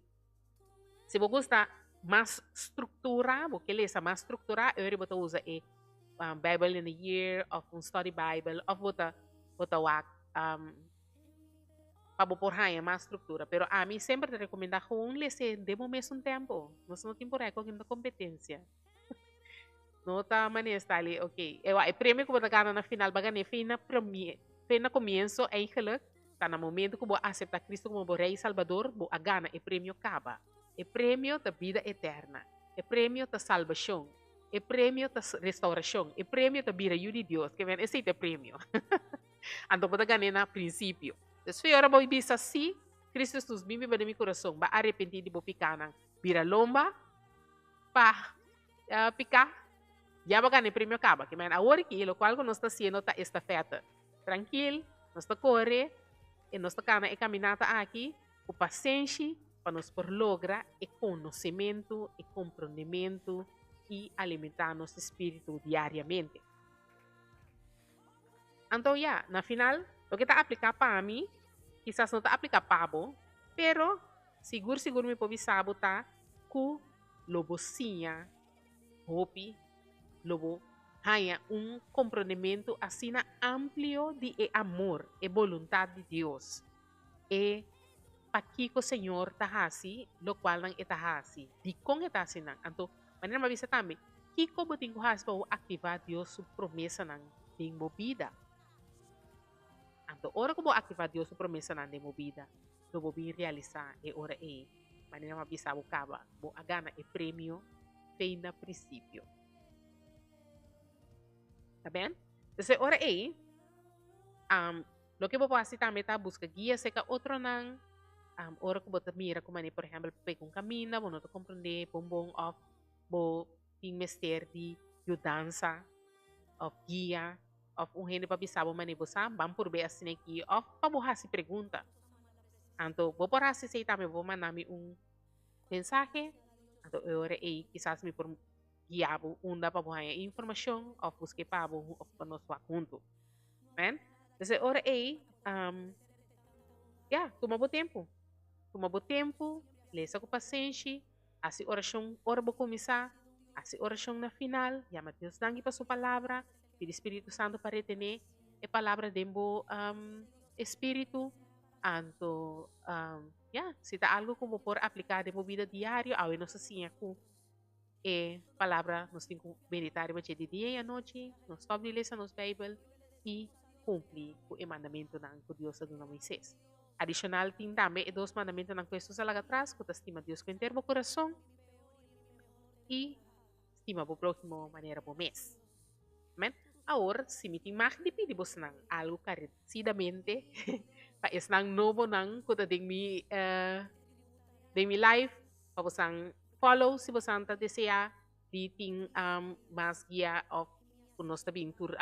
si bo gusta mas struktura, bo ke lesa mas struktura, e ora bo ta usa e Bible in a Year òf un Study Bible òf bo ta bo ta wak pa bo por haña mas struktura. Pero ami semper ta rekomendá gewoon les'é den bo mesun tempo. Nos no tin por ai ku algin ta kompetensia. No ta manera sta li, ok, ewa e premio ku bo ta gana na final bo a gan'é fin na promé, fin na komienso eigenlijk, ta na momento ku bo a aseptá Kristu komo bo Rei i Salbador, bo a gana e premio kaba. E premio ta bida eterna. E premio ta salbashon. E premio ta restaurashon. E premio ta bira yu di Dios. Ke men esei ta e premio. Anto bo ta gan'é na prinsipio. Despues ora bo bisa sí, Cristo Jesus bin biba den mi kurason, bo a arepentí di bo pikánan, bira lomba pa piká, ya bo gana e premio kaba. Ke men awor aki lokual ku nos ta hasiendo ta estafèta. Trankil, nos ta kore i nos ta kana e kaminata aki ku pasenshi pa nos por logra e konosementu, e komprondementu i alimentá nos espíritu diariamente. Anto ya, na final, loke ta apliká pa mi, kisas no ta apliká pa bo, pero sigur sigur mi por bisa bo ta ku lo bo siña hopi, lo bo haña un komprondementu asina amplio di e amor, e boluntat di Dios, e pakiko Señor ta hasi lokualnan e ta hasi, dikon e ta hasi nan. Anto, manera mi a bisa tambe, Kiko bo tin ku hasi pa bo aktivá Dios su promesanan den bo bida? Anto ora ku bo aktivá Dios su promesanan den bo bida, lo bo bin realisá e ora ei, manera mi a bisa bo kaba, bo a gana e premio fe na prinsipio. Ta ben? Entonces e ora ei, loke bo por hasi tambe ta buska guia serka otronan, ora ku bo ta mira ku manera, por ehèmpel, pega un kaminda, bo no ta komprondé bon bon òf bo tin mester di yudansa òf guia òf un hende pa bisa bo manera bo sa ban purbe asina aki òf pa bo hasi pregunta. Anto bo por hasi esei tambe bo por manda mi un mensahe anto e ora ei kisas mi por guia bo unda pa bo haña e informashon òf busk'é pa bo òf pa nos wak huntu. Amen. Entonces e ora ei ya tuma bo tempu tuma bo tempu lesa ku pasenshi. Hasi orashon ora bo kuminsá, hasi orashon na final, yama Dios danki pa su palabra, pidi Spiritu Santu pa retené e palabra den bo espíritu. Anto, ya, si ta algu ku bo por apliká den bo bida diario, awe nos a siña ku e palabra nos tin ku meditá riba dje di dia i anochi, no stòp di lesa nos Beibel i kumpli ku e mandamentunan ku Dios a duna Moises. Adishonal tin tambe e dos mandamentunan ku Hesus a laga atras, ku ta stima Dios ku henter bo kurason i stima bo próhimo manera bo mes. Amen. Awor, si mi tin mag di pidi bosnan algu karesidamente pa esnan nobonan ku ta den mi den mi live, pa bosan follow si bosan ta deseá di tin mas guia òf ku nos ta bin tur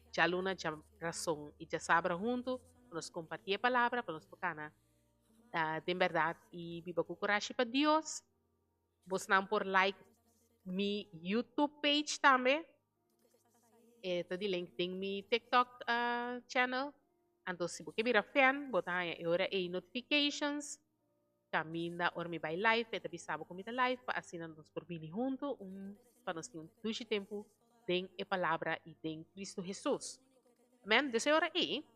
djaluna, djarason i djasabra huntu. Pa nos kompartí e palabra, pa nos por kana den bèrdat i biba ku kurashi pa Dios. Bosnan por like mi YouTube page tambe. E ta di link den mi TikTok channel. Anto si bo ke bira fan, bo ta haña e ora ei notifications. Kaminda ora mi bai live, e ta bisa bo ku mi ta live pa asina nos por bini huntu un pa nos tin un dushi tempu den e palabra i den Kristu Hesus. Amen. Des e ora ei,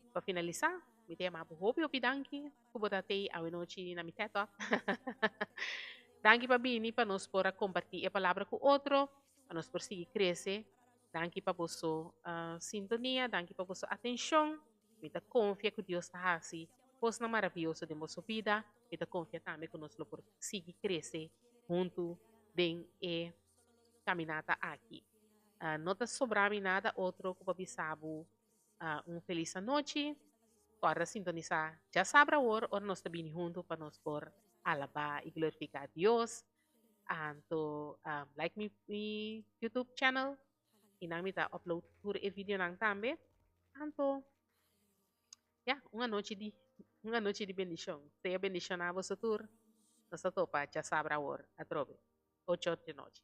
pa finalisá, mi ta yama bo hopi hopi danki ku bo ta tei awenochi na mi TED Talk. Danki pa bini pa nos por a kompartí e palabra ku otro, pa nos por sigui krese. Danki pa boso sintonia, danki pa boso atenshon. Mi ta konfia ku Dios ta hasi kosnan maravioso den boso bida. Mi ta konfia tambe ku nos lo por sigui krese huntu den e kaminata aki. No ta sobra mi nada otro ku pa bisa bo un felis anochi. Kòrda sintonisá djasabra awor ora nos ta bini huntu pa nos por alabá i glorifiká Dios. Anto like mi YouTube channel i nan mi ta upload tur e videonan tambe. Anto, ya, un anochi di, un anochi di bendishon. Sea bendishoná boso tur. Nos ta topa djasabra awor atrobe, ocho di nochi.